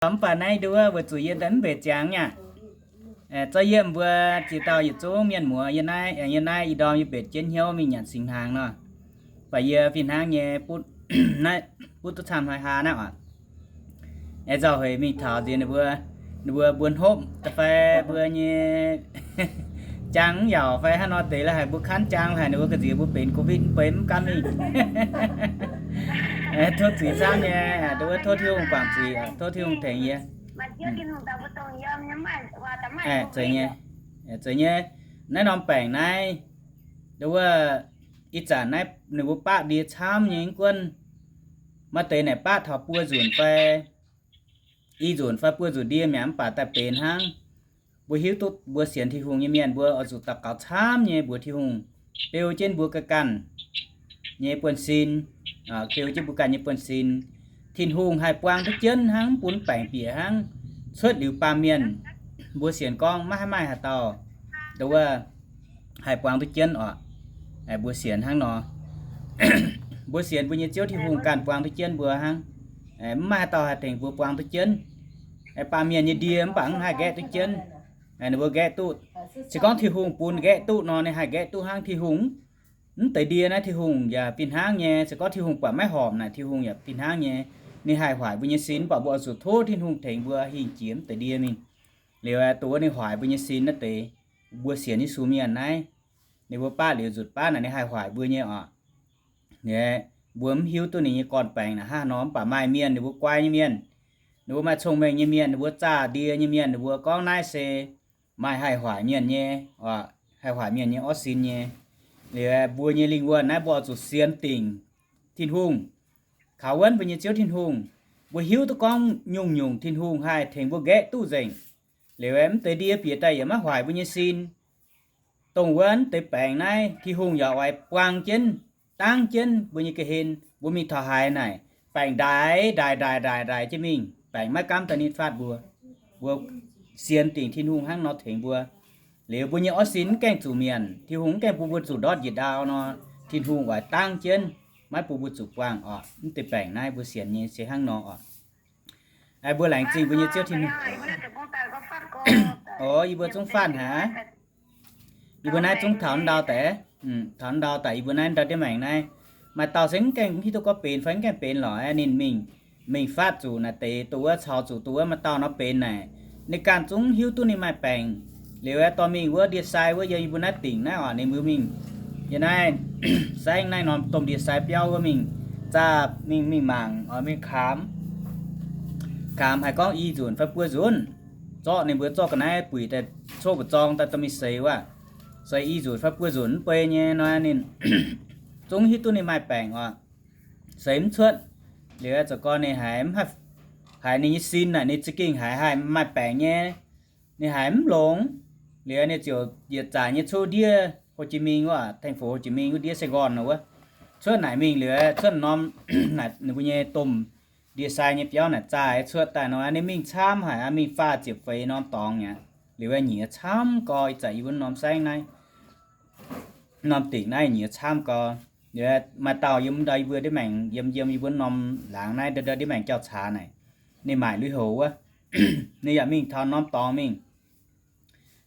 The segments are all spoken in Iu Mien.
Mv baac naaiv nduov weic zuqc yie mv mbenc ziangx nyei aqv. Zorqv yiem mbuo ziex dauh yietc zungv mienh muoz, yie naaiv, yie naaiv i ndorm yie mbenc jienv hnyouv mingh nyanc singx hnaangx nor, baac yie fih hnangv nyei butv, naaiv butv duqv camv hnoi haa naaiv oc. Aengx nzauh heix mingh taux nziex ninh mbuo, ninh mbuo mbuo hnopv da'fai mbuo nyei jaang mv yaac fai hnangv nor deix la'haic mbuo kanv jaang la'haic ninh mbuo ga'nziex mbuo benx covid mv benx mv gaamv mingh. Tov zuiz camv nyei, nduov tov Tin-Hungh guangc zuiz, tov Tin-Hungh tengx yie. Zeiz nyei, zeiz nyei. Naaiv norm baengc naaiv, nduov ih zanc naaiv ninh mbuo baqv ndie camv nyei mv gunv maaih deix naaic baqv taux buo nzunc fai i nzunc fai buo nzunc ndie mi'aqv mv baac daaih benx hnangv. Mbuo hiuv duqv mbuo sienx Tin-Hungh nyei mienh mbuo oix zuqc daux gaux camv nyei mbuox Tin-Hungh beu jienv mbuo ganh ganh nyei buonv-sin, beu jienv mbuo ganh nyei buonv-sin. Tin-Hungh haih buang duqv jienv hnangv mv bun baengc bieqc hnangv. Cuotv liuz baamh mienh, mbuo sienx gorngv maiv haih maaih haaix dauh nduov haih buang duqv jienv oc. Mbuo sienx hnangv nor, mbuo sienx mbuo nyei Ziouv Tin-Hungh ganh buang duqv jienv mbuo hnangv. Mv maaih haaix dauh haih tengx mbuo buang duqv jienv. Baamh mienh nyei ndie mv baac mv haih nqaeqv duqv jienv. Ninh mbuo nqaeqv duqv, se gorngv Tin-Hungh bun nqaeqv duqv nor, ninh haih nqaeqv duqv hnangv Tin-Hungh. Mv deix ndie naaiv Tin-Hungh yaac fih hnangv nyei. Se gorngv Tin-Hungh buatc maiv horpc naaic, Tin-Hungh yaac fih hnangv nyei. Ninh haih hoic mbuo nyei sin, mv baac mbuo oix zuqc tov Tin-Hungh tengx mbuo hingh jiex mv deix ndie mingh. Liuz aeqv, dongh wuov ninh hoic mbuo nyei sin naaiv deix, mbuo sienx Yesu mienh naaiv, ninh mbuo baqv liuz nzutc baav naaic ninh haih hoic mbuo nyei oc. Mbuo mv hiuv duqv ninh nyei gorn-baengx naaic hnangv haaix nor, mv baac maaih mienh ninh mbuo guai nyei mienh, ninh mbuo maaih cong-mengh nyei mienh, ninh mbuo zaah ndie nyei mienh, ninh mbuo gorngv naaiv se maaih haih hoic mienh nyei, haih hoic mienh nyei orv sin nyei. Liuz aeqv, mbuo nyei lingh wuonh naaiv mbuo oix zuqc sienx dingc Tin-Hungh, kaux wuonv mbuo nyei Ziouv Tin-Hungh. Mbuo hiuv duqv gorngv nyungc-nyungc Tin-Hungh haih tengx mbuo nqaeqv duqv nzengc. Liuz aeqv, mv deix ndie bieqc daaih yaac maiv hoic mbuo nyei sin. Dongh wuov deix baengc naaiv Tin-Hungh yaac oix buang jienv, dangv jienv mbuo nyei ga'hlen. Mbuo mingh taux haaix naaic, baengc ndaix ndaix ndaix ndaix ndaix jienv mingh, baengc maiv gaamv daaih nitv fatv mbuo. Mbuo sienx dingc Tin-Hungh hnangv nor tengx mbuo. Liuz mbuo nyei orv sin mv gaengh zuqc mienc, Tin-Hungh mv gaengh bun mbuo zuqc ndortv njiec ndau nor, Tin-Hungh oix dangv jienv, maiv bun mbuo zuqc buangh oc. Mv deix baengc naaiv mbuo sienx nyei se hnangv nor oc. Mbuo laengz zingh mbuo nyei Ziouv Tin-Hungh. O, yie mbuo zungv fatv haic. Yie mbuo naaiv zungv taux ndau daaih, taux ndau daaih yie mbuo naaiv ndau ndiev maengc naaiv. Maaih dauh se mv gaengh hiuv duqv gorngv benx fai mv gaengh benx lorqc, ninh mingh, mingh fatv zuqc naaic deix, dongh wuov caux zuqc dongh wuov maaih dauh nor benx naaic. Ninh ganh zungv hiuv duqv ninh maaih baengc. Liuz aeqv, dorh mingh wuov ndie-sai wuov yiem yie mbuo naaiv dingc naaiv oc, ninh mbuo mingh yiem naaiv saengv naaiv norm domh ndie-sai biauv wuov mingh zaah, mingh, mingh mangc, mingh kaamx, kaamx haiz gorngv i nzunc fai buo nzunc, zorqv ninh mbuo zorqv ga'naaiv buic daaih coqv mbu'zorng daaih dorh mingh seix wuov. Seix i nzunc fai buo nzunc mv bei nyei nor, ninh zungv hiuv duqv ninh maaih baengc oc. Seix mv cuotv. Liuz aeqv, zoux gorn ninh haiz mv haih, haiz ninh nyei sin naaic ninh za'gengh haiz haih maaih baengc nyei. Ninh haiz mv longx. Liuz aeqv, ninh ziouc yietc zaqc nyei cuotv ndiev Hồ Chí Minh wuov, thành phố Hồ Chí Minh wuov ndiev Sài Gòn nor wuov. Cuotv naaic mingh liuz aeqv, cuotv norm naaic ninh mbuo nyei domh ndie-sai nyei biauv naaic zaah cuotv daaih nor, ninh mingh camv haic aqv, mingh faah ziepc feix norm dorngx mi'aqv. Liuz aeqv, nyiec camv gau, ih zanc yie mbuo norm saengv naaiv, norm dingc naaiv nyiec camv gau. Liuz maaih dauh yiem ndau yie mbuo ndiev maengc, yiem, yiem yie mbuo norm laangz naaiv ndau ndiev maengc jauv-caax naaic, ninh maaic lui-houx wuov, ninh yaac mingh taux norm dorngx mingh.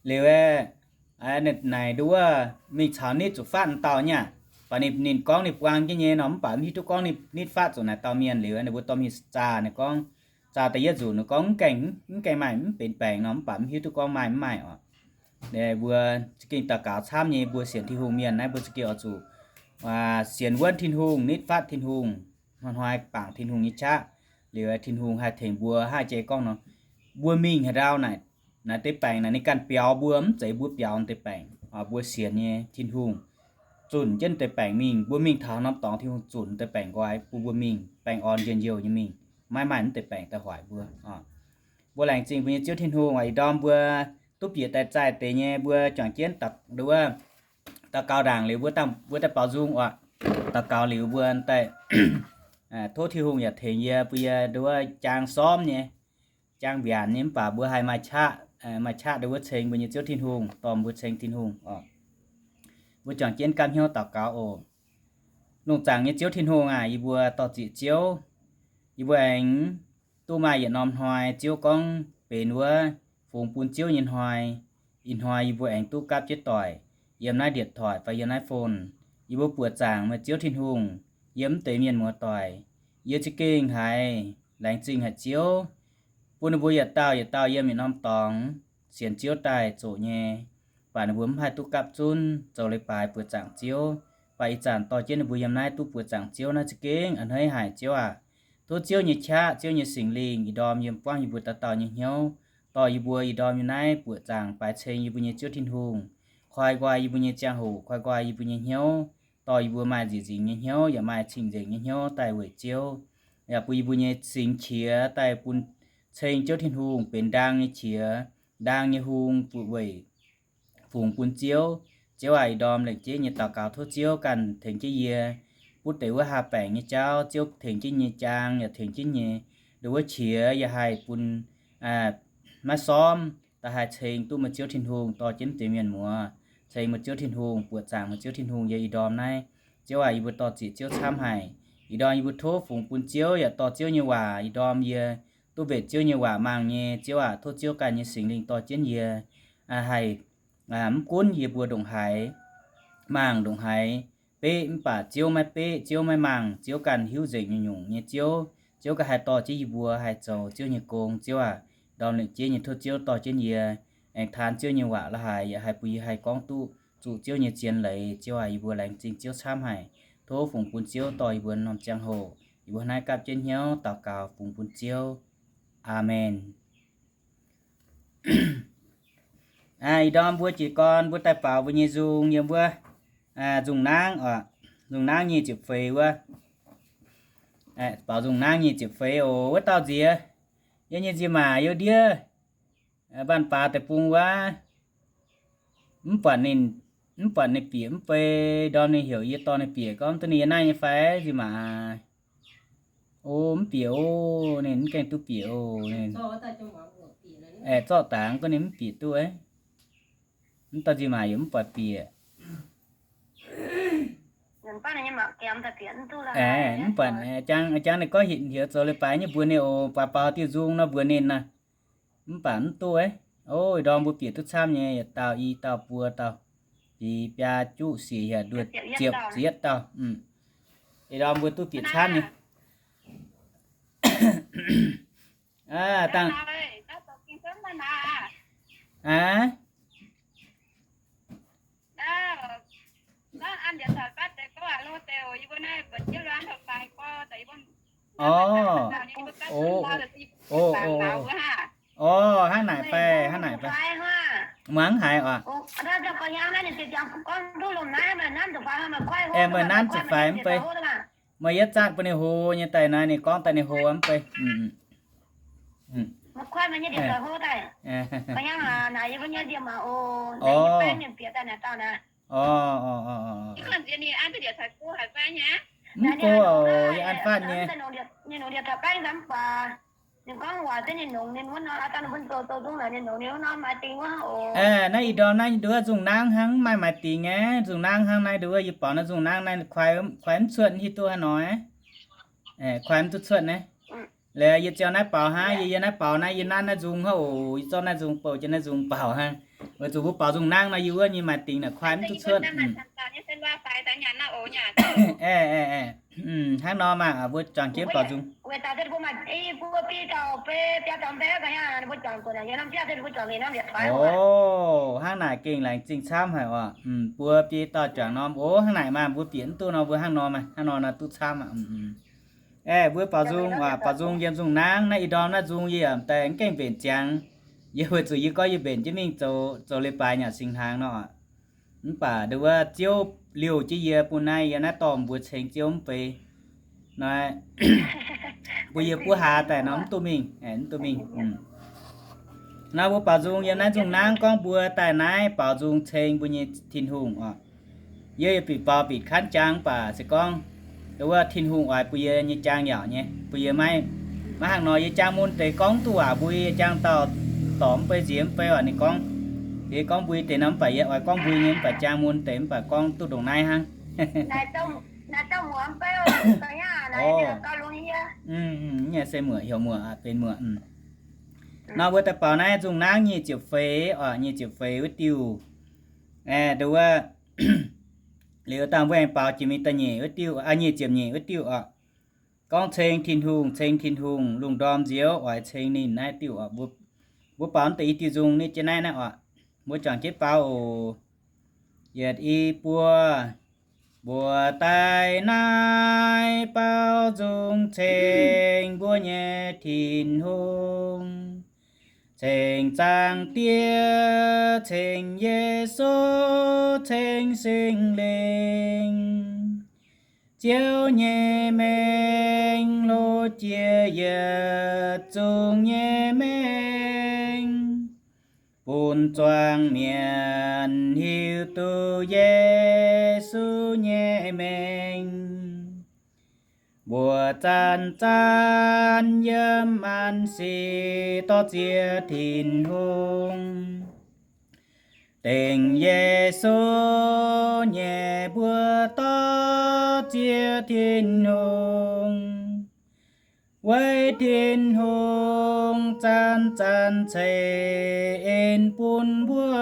Liuz aeqv, naaic nduov mingh caux nitv zuqc fatv dauh nyei aqv. Baac ninh, ninh gorngv ninh buang jienv nyei nor, mv baac mv hiuv duqv gorngv ninh nitv fatv zuqc naaic dauh mienh. Liuz ninh mbuo dorh mingh zaah, ninh gorngv, zaah da'yietv nzunc ninh gorngv mv gaengh, mv gaengh maaih, mv benx baengc nor, mv baac mv hiuv duqv gorngv maaih mv maaih oc. Mbuo za'gengh daux gaux camv nyei, mbuo sienx Tin-Hungh mienh naaiv mbuo za'gengh oix zuqc sienx wuonv Tin-Hungh, nitv fatv Tin-Hungh, hnoi-hnoi bangc Tin-Hungh nyei qaqv. Liuz Tin-Hungh haih tengx mbuo, haih jiex gorngv nor, mbuo mingh haaix ndau naaic, naaiv deix baengc naaic ninh ganh biaux mbuo, mv zeiz mbuo biaux deix baengc. Mbuo sienx nyei Tin-Hungh zunc jienv deix baengc mingh. Mbuo mingh taux norm dorngx, Tin-Hungh zunc deix baengc nqoi bun mbuo mingh baengh orn njien-youh nyei mingh, maiv maaih mv deix baengc daaih hoic mbuo. Mbuo laengz zingh mbuo nyei Ziouv Tin-Hungh oc. Ih ndorm mbuo duqv bieqc daaih zaih deix nyei, mbuo juangc jienv daux gaux ndaangc liuz mbuo daaih baaux nzung oc. Daux gaux liuz mbuo daaih tov Tin-Hungh yaac tengx yie, bun yie nduov jaang sormv nyei, jaang mbiaanc nyei, mv baac mbuo haih maaih qaqv, maaih qaqv nduov ceng mbuo nyei Ziouv Tin-Hungh, dorh mbuo ceng Tin-Hungh oc. Mbuo juangc jienv gapv hnyouv daux gaux oc. Lungh zaangc nyei Ziouv Tin-Hungh aac, yie mbuo dor-ziec Ziouv, yie mbuo aengx duqv maaih yietc norm hnoi Ziouv gorngv benx wuov fungx bun Ziouv nyei hnoi. Ih hnoi yie mbuo aengx duqv gapv jienv doic yiem naaiv điện thoại fai yiem naaiv phone. Yie mbuo buoqc zaangc meih Ziouv Tin-Hungh yiem mv deix mienh muoz doic. Yie za'gengh haiz laengz zingh haic Ziouv bun ninh mbuo yietc dauh yietc dauh yiem yietc norm dorngx sienx Ziouv daaih zoqc nyei, baac ninh mbuo mv haih duqv gapv zunv zoux leiz-baaix buoqc zaangc Ziouv. Baac ih zanc dorh jienv ninh mbuo yiem naaiv duqv buoqc zaangc Ziouv naaiv za'gengh a'hneiv haic Ziouv aac. Tov Ziouv nyei qaqv, Ziouv nyei Singx Lingh ih ndorm yiem buangv yie mbuo dauh dauh nyei hnyouv, dorh yie mbuo ih ndorm yiem naaiv buoqc zaangc baaix ceng yie mbuo nyei Ziouv Tin-Hungh, koi nqoi yie mbuo nyei ziangh hoc, koi nqoi yie mbuo nyei hnyouv, dorh yie mbuo maaih nzieqc nzingc nyei hnyouv yaac maaih cing-nzengc nyei hnyouv daaih weic Ziouv, yaac bun yie mbuo nyei singx qiex daaih bun ceng Ziouv Tin-Hungh benx ndaang nyei qiex, ndaang nyei hung, bun weic fungx bun Ziouv. Ziouv aac, ih ndorm lengc jeiv nyei daux gaux tov Ziouv ganh tengx jienv yie butv deix wuov haa baengc nyei jauv. Ziouv tengx jienv nyei jaang yaac tengx jienv nyei nduov wuov qiex yaac haih bun maiv sormv, da'haih ceng duqv meih Ziouv Tin-Hungh dorh jienv deix mienh muoz, ceng meih Ziouv Tin-Hungh, buoqc zaangc meih Ziouv Tin-Hungh yiem ih ndorm naaiv. Ziouv aac, yie mbuo dorh zieqc Ziouv camv haic. Ih ndorm yie mbuo tov fungx bun Ziouv yaac dorh Ziouv nyei waac. Ih ndorm yie duqv mbenc Ziouv nyei waac mangc nyei. Ziouv aac, tov Ziouv ganh nyei Singx Lingh dorh jienv yie haih, mv gunv yie mbuo ndongc haaix mangc, ndongc haaix beqv, mv baac Ziouv maiv beqv, Ziouv maiv mangc, Ziouv ganh hiuv nzengc nyungc-nyungc nyei Ziouv. Ziouv ganh haih dorh jienv yie mbuo haih zoux Ziouv nyei gong. Ziouv aac, ndorm lengc jeiv nyei tov Ziouv dorh jienv yie aengx taan Ziouv nyei waac la'haaix yaac haih bun yie haih gorngv duqv zuqc Ziouv nyei zien leiz. Ziouv aac, yie mbuo laengz zingh Ziouv camv haic. Tov fungx bun Ziouv dorh yie mbuo norm ziangh hoc. Yie mbuo naaiv gapv jienv hnyouv daux gaux fungx bun Ziouv. Aamen. Ih ndorm mbuo jiez gorn mbuo daaih baaux mbuo nyei nzung yiem wuov nzung nangv oc, nzung nangv nyic ziepc feix wuov. Baaux nzung nangv nyic ziepc feix oc. Wuov dauh nziex, yie nyei nziex maac youh ndiev, Mbaanh Baax deic-bung wuov, mv buatc ninh, mv buatc ninh bieqc mv bei. Ndorm ninh heuc yie dorh ninh bieqc gorngv duqv ninh yiem naaiv nyei fai, nziex maac. O, mv bieqc o, ninh mv gaengh duqv bieqc o. Aengx zorqv dangx gorngv ninh mv bieqc duqv, mv dauh nziex maac yaac mv buatc bieqc. Mv buatc, jangx ninh gorngv heuc zoux leiz-baaix nyei mbuox ninh oc, baac baaux diuh nzung nor mbuox ninh nor. Mv baac mv duqv. O, ih ndorm mbuo bieqc duqv camv nyei, yietc dauh i dauh buo dauh, biaa juqv siec hieh nduoh ziepc ziepc dauh. Ih ndorm mbuo duqv bieqc camv nyei. Dangh, aa, o, o, o, hnangv naaic fai, hnangv naaic fai. Muangx haiz oc. Aeqv, meih nanv ziepc faix mv bei. Meih yietv zanc bun ninh hlo nyei daaih naaiv, ninh gorngv daaih ninh hlo mv bei. Mv go, yie an fatv nyei. Aeqv, naaiv ih ndorm naaiv nduov nzung nangv hnangv, mv maaih maaiz dingx aqv. Nzung nangv hnangv naaiv nduov yie baaux naaiv nzung nangv naaiv kuaai mv cuotv hiuv duqv haaix nor. Kuaai mv duqv cuotv naaiv. Liuz yie ziouc naaiv baaux hnangv, yie, yie naaiv baaux naaiv, yie nanv naaiv nzung hnangv oc. Yie zorqv naaiv nzung bouh jienv naaiv nzung baaux hnangv. Weic zuqc mbuo baaux nzung nangv nor, yie wuov nyei maaiz dingx naaic kuaai mv duqv cuotv. Hnangv nor maah, mbuo juangc jienv baaux nzung. O, hnangv naaic gengh laengz zingh camv haic oc. Mbuo biei dauh juangc norm oc. Hnangv naaic maah, mbuo bieqc mv duqv nor, mbuo hnangv nor maah, hnangv nor nor duqv camv aqv. Aeqv, mbuo baaux nzung, baaux nzung yiem nzung nangv naaiv. Ih ndorm naaiv nzung yie yaac daaih mv gaengh mbenc ziangx. Yie weic zuqc yie gorngv yie mbenc jienv mingh zoux, zoux leiz-baaix nyei singx hnaangx nor. Mv baac nduov wuov Ziouv liouh jienv yie bun naaiv, yie naaiv dorh mbuo ceng Ziouv mv bei. Naaiv, mbuo yie buov hlaax daaih nor mv duqv mingh, mv duqv mingh. Naaiv mbuo baaux nzung yiem naaiv nzung nangv gorngv mbuo daaih naaiv baaux nzung ceng mbuo nyei Tin-Hungh oc. Yie yaac bieqc baaux bieqc kanv jangx, mv baac se gorngv nduov wuov Tin-Hungh oix bun yie nyei jaang yaauc nyei, bun yie maiv, maiv hnangv nor yie jaang mun deix gorngv duqv waac mbui, yie jaang dauh dorc mv bei nziex mv bei waac ninh gorngv, yie gorngv mbui deix nor, mv baac yie oix gorngv mbui nyei, mv baac jaang mun deix mv baac gorngv duqv ndongc naaiv hnangv. Nyei se muoc heuc muoc, benx muoc. Nor mbuo daaih baaux naaiv nzung nangv nyic ziepc feix oc, nyic ziepc feix wuov diuh. Nduov, liuz dangh mbuo aengx baaux jiex mingh da'nyeic wuov diuh, nyic ziepc nyeic wuov diuh oc. Gorngv ceng Tin-Hungh, ceng Tin-Hungh, lungh ndorm nziouv oix ceng ninh naaiv diuh oc. Mbuo baaux deix i diuh nzung ninh jiex naaiv naaiv oc. Mbuo juangc jienv baaux oc. Yietc i buo. Mbuo daaih naaiv baaux nzung ceng mbuo nyei Tin-Hungh, ceng Zaangc Diex, ceng Yesu, ceng Singx Lingh. Ziouv nyei mengh hlo jiex yietc zungv nyei mengh, bun zuangx mienh hiuv duqv Yesu nyei mengh. Mbuo zanc-zanc yiem an sic dorh ziex Tin-Hungh. Dengc Yesu nyei mbuo dorh ziex Tin-Hungh. Weic Tin-Hungh zanc-zanc ceix en bun mbuo.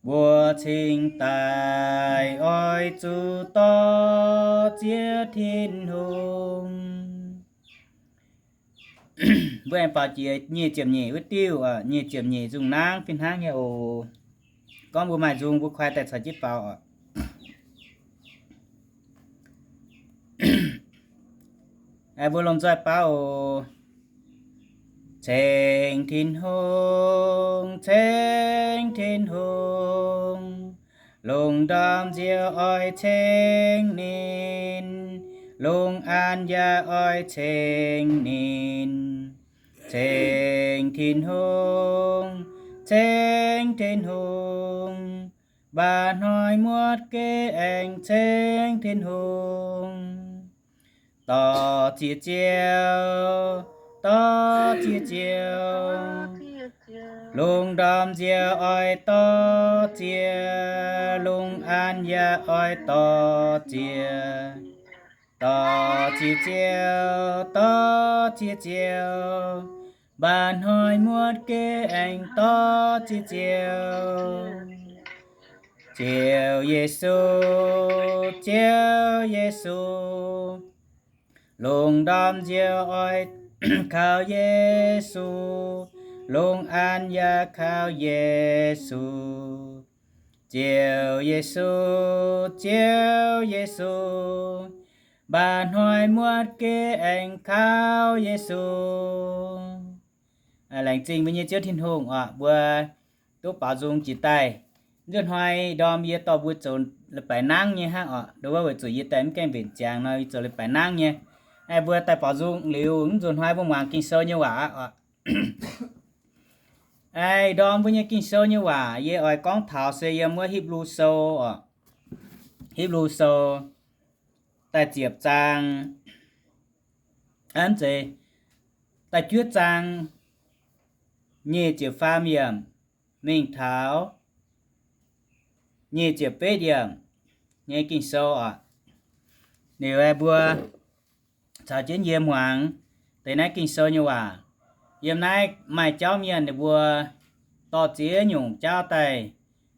Mbuo cingx daaih oix zuqc dorh ziex Tin-Hungh. Mbuo aengx baaux jiex nyic ziepc nyeic wuov diuh, nyic ziepc nyeic nzung nangv fih hnangv nyei oc. Gorngv mbuo maaih nzung mbuo kuaaiv daaih caux jienv baaux oc. Mbuo lomh nzoih baaux oc. Ceng Tin-Hungh, ceng Tin-Hungh, lungh ndorm nziouv oix ceng ninh, lungh an yaac oix ceng ninh. Ceng Tin-Hungh, ceng Tin-Hungh, mba'hnoi muotv geh aengx ceng Tin-Hungh. Dorh ziex Ziouv, dorh ziex Ziouv, lungh ndorm nziouv oix dorh ziex, lungh an yaac oix dorh ziex. Dorh ziex Ziouv, dorh ziex Ziouv, mba'hnoi muotv geh aengx dorh ziex Ziouv. Ziouv Yesu, Ziouv Yesu, lungh ndorm nziouv oix kaux Yesu, lungh an yaac kaux Yesu. Ziouv Yesu, Ziouv Yesu, mba'hnoi muotv geh aengx kaux Yesu. Laengz zingh mbuo nyei Ziouv Tin-Hungh oc, mbuo duqv baaux nzung jiex daaih. Nzuonx hnoi ndorm yie dorh mbuo zoux leiz-baaix nangv nyei hnangv oc. Nduov wuov weic zuqc yie daaih mv gaengh mbenc ziangx nor, yie zoux leiz-baaix nangv nyei. Aengx mbuo daaih baaux nzung liuz, nzuonx hnoi mbuo muangx Ging-Sou nyei waac oc. Aengx ndorm mbuo nyei Ging-Sou nyei waac yie oix gorngv taux se yiem wuov Hipv^lu Sou oc. Hipv^lu Sou da'ziepc zaang, mv zeiz, da'juov zaang nyic ziepc faam yiemc mingh taux nyic ziepc betv yiemc nyei Ging-Sou oc. Liuz aeqv, mbuo caux jienv yie muangx deix naaiv Ging-Sou nyei waac. Yiem naaiv maaih jauv mienh ninh mbuo dorh ziex nyungc jauv daaih.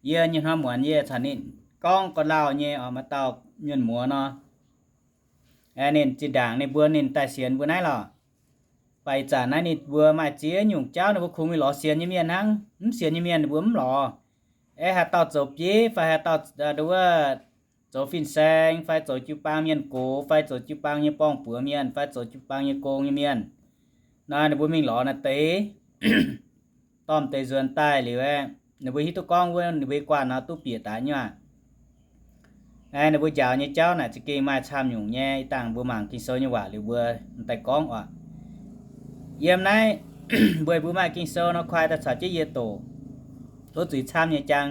Yie nyei hnoi muonz yie caux ninh gorngv ga'lauh nyei oc, maaih dauh mienh muoz nor, ninh zinh ndaangc ninh mbuo ninh daaih sienx mbuo naaiv lorqc. Baac ih zanc naaiv ninh mbuo maaih ziex nyungc jauv ninh mbuo kungx mingh lorz sienx nyei mienh hnangv. Mv sienx nyei mienh ninh mbuo mv lorz. Aeqv, haaix dauh zoux bieiv fai haaix dauh nduov zoux fin-saeng fai zoux jiu-baang mienh gox fai zoux jiu-baang nyei borng-buoz mienh fai zoux jiu-baang nyei gong nyei mienh, nor ninh mbuo mingh lorz naaiv deix, dorh m'deix nzuonx daaih liuz aeqv, ninh mbuo hiuv duqv gorngv wuov ninh mbuo guanh nor duqv bieqc daaih nyei aqv. Ninh mbuo njaaux nyei jauv naaic za'gengh maaih camv nyungc nyei. Ih dangh mbuo mangc Ging-Sou nyei waac liuz mbuo m'daaih gorngv oc. Yiem naaiv mbuo, mbuo maaih Ging-Sou nor kuaai daaih caux jienv yie doqc. Tov zuiz camv nyei jang,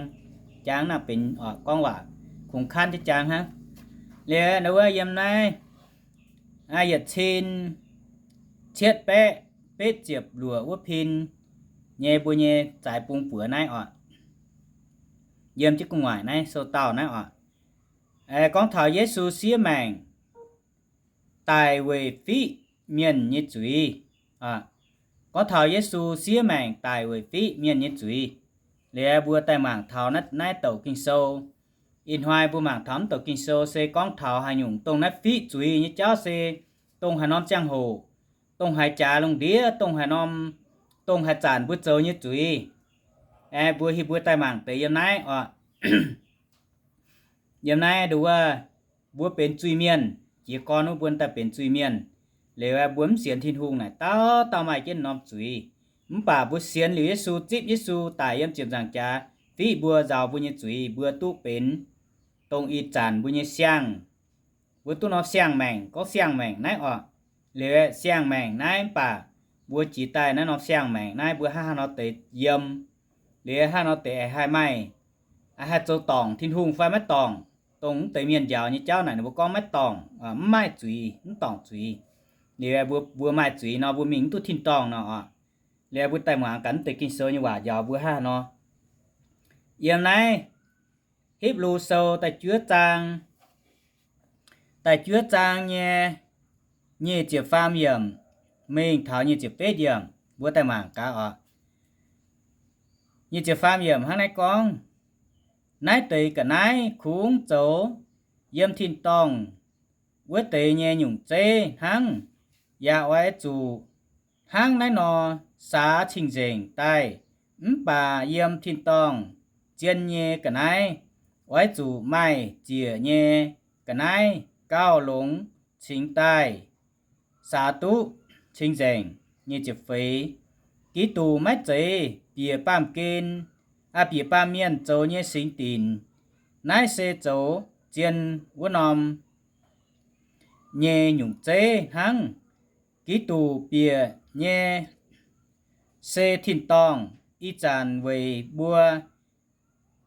jang nangc benx oc gorngv waac kungx kanv jienv jang hnangv. Liuz nduov wuov yiem naaiv yietc cin cietv baeqv betv ziepc luoqc wuov pin nyei mbuo nyei zaaix bung buoz naaiv oc. Yiem jienv gu'nguaaic naaiv sou dauh naaiv oc. Gorngv taux Yesu siev maengc, daic weic fiqv mienh nyei zuiz. Gorngv taux Yesu siev maengc daic weic fiqv mienh nyei zuiz. Liuz mbuo daaih mangc taux naaiv, naaiv douc Ging-Sou. Ih hnoi mbuo mangc taux mv douc Ging-Sou se gorngv taux haaix nyungc dongh naaiv fiqv zuiz nyei jauv se dongh haaix norm ziangh hoc, dongh haaix jaax lungh ndiev, dongh haaix norm, dongh haaix zanc mbuo zoux nyei zuiz. Aeqv, mbuo hiuv mbuo daaih mangc deix yiem naaiv oc. Yiem naaiv nduov, mbuo benx zuiz-mienh, jiez gorn wuov mbuo daaih benx zuiz-mienh. Liuz mbuo mv sienx Tin-Hungh naaic dauh dauh maaih jienv norm zuiz. Mv baac mbuo sienx liuz Yesu, zipv Yesu daic yiem ziepc nzaangc jaax fiqv mbuo, nzaaux mbuo nyei zuiz, mbuo duqv benx dongh ih zanc mbuo nyei siang. Mbuo duqv norm siang-maengc, gorngv siang-maengc naaiv oc. Liuz siang-maengc naaiv mv baac mbuo jiex daaih naaiv norm siang-maengc naaiv mbuo hnangv haaix nor deix yiem, liuz hnangv haaix nor deix aengx haih maaih, haih zoux dorngc Tin-Hungh fai maiv dorngc. Dongh mv deix mienh njaaux nyei jauv naaic ninh mbuo gorngv maiv dorngc, mv maaih zuiz, mv dorngc zuiz. Liuz mbuo, mbuo maaih zuiz nor mbuo mingh mv duqv tin-dorngh nor oc. Liuz mbuo daaih muangx gaax mv deix Ging-Sou nyei waac njaaux mbuo hnangv haaix nor. Yiem naaiv Hipv^lu Sou da'juov zaang, da'juov zaang nyei nyic ziepc faam yiemc mingh taux nyic ziepc betv yiemc, mbuo daaih mangc gaax oc. Nyic ziepc faam yiemc hnangv naaiv gorngv, naaiv deix ga'naaiv kungx zoux yiem tin-dorngh wuov deix nyei nyungc zeiv hnangv. Yaac oix zuqc hnangv naaiv nor saax cing-nzengc daaih. Mv baac yiem tin-dorngh zien nyei ga'naaiv, oix zuqc maaih ziec nyei ga'naaiv gauh longx cingx daaih, saax duqv cing-nzengc. Nyic ziepc feix, Giduc maiv zeiz bieqc baamh gen, aa, bieqc baamh mienh zoux nyei singx dinc. Naaiv se zoux zien wuov norm nyei nyungc zeiv hnangv. Giduc bieqc nyei se tin-dorngh ih zanc weic mbuo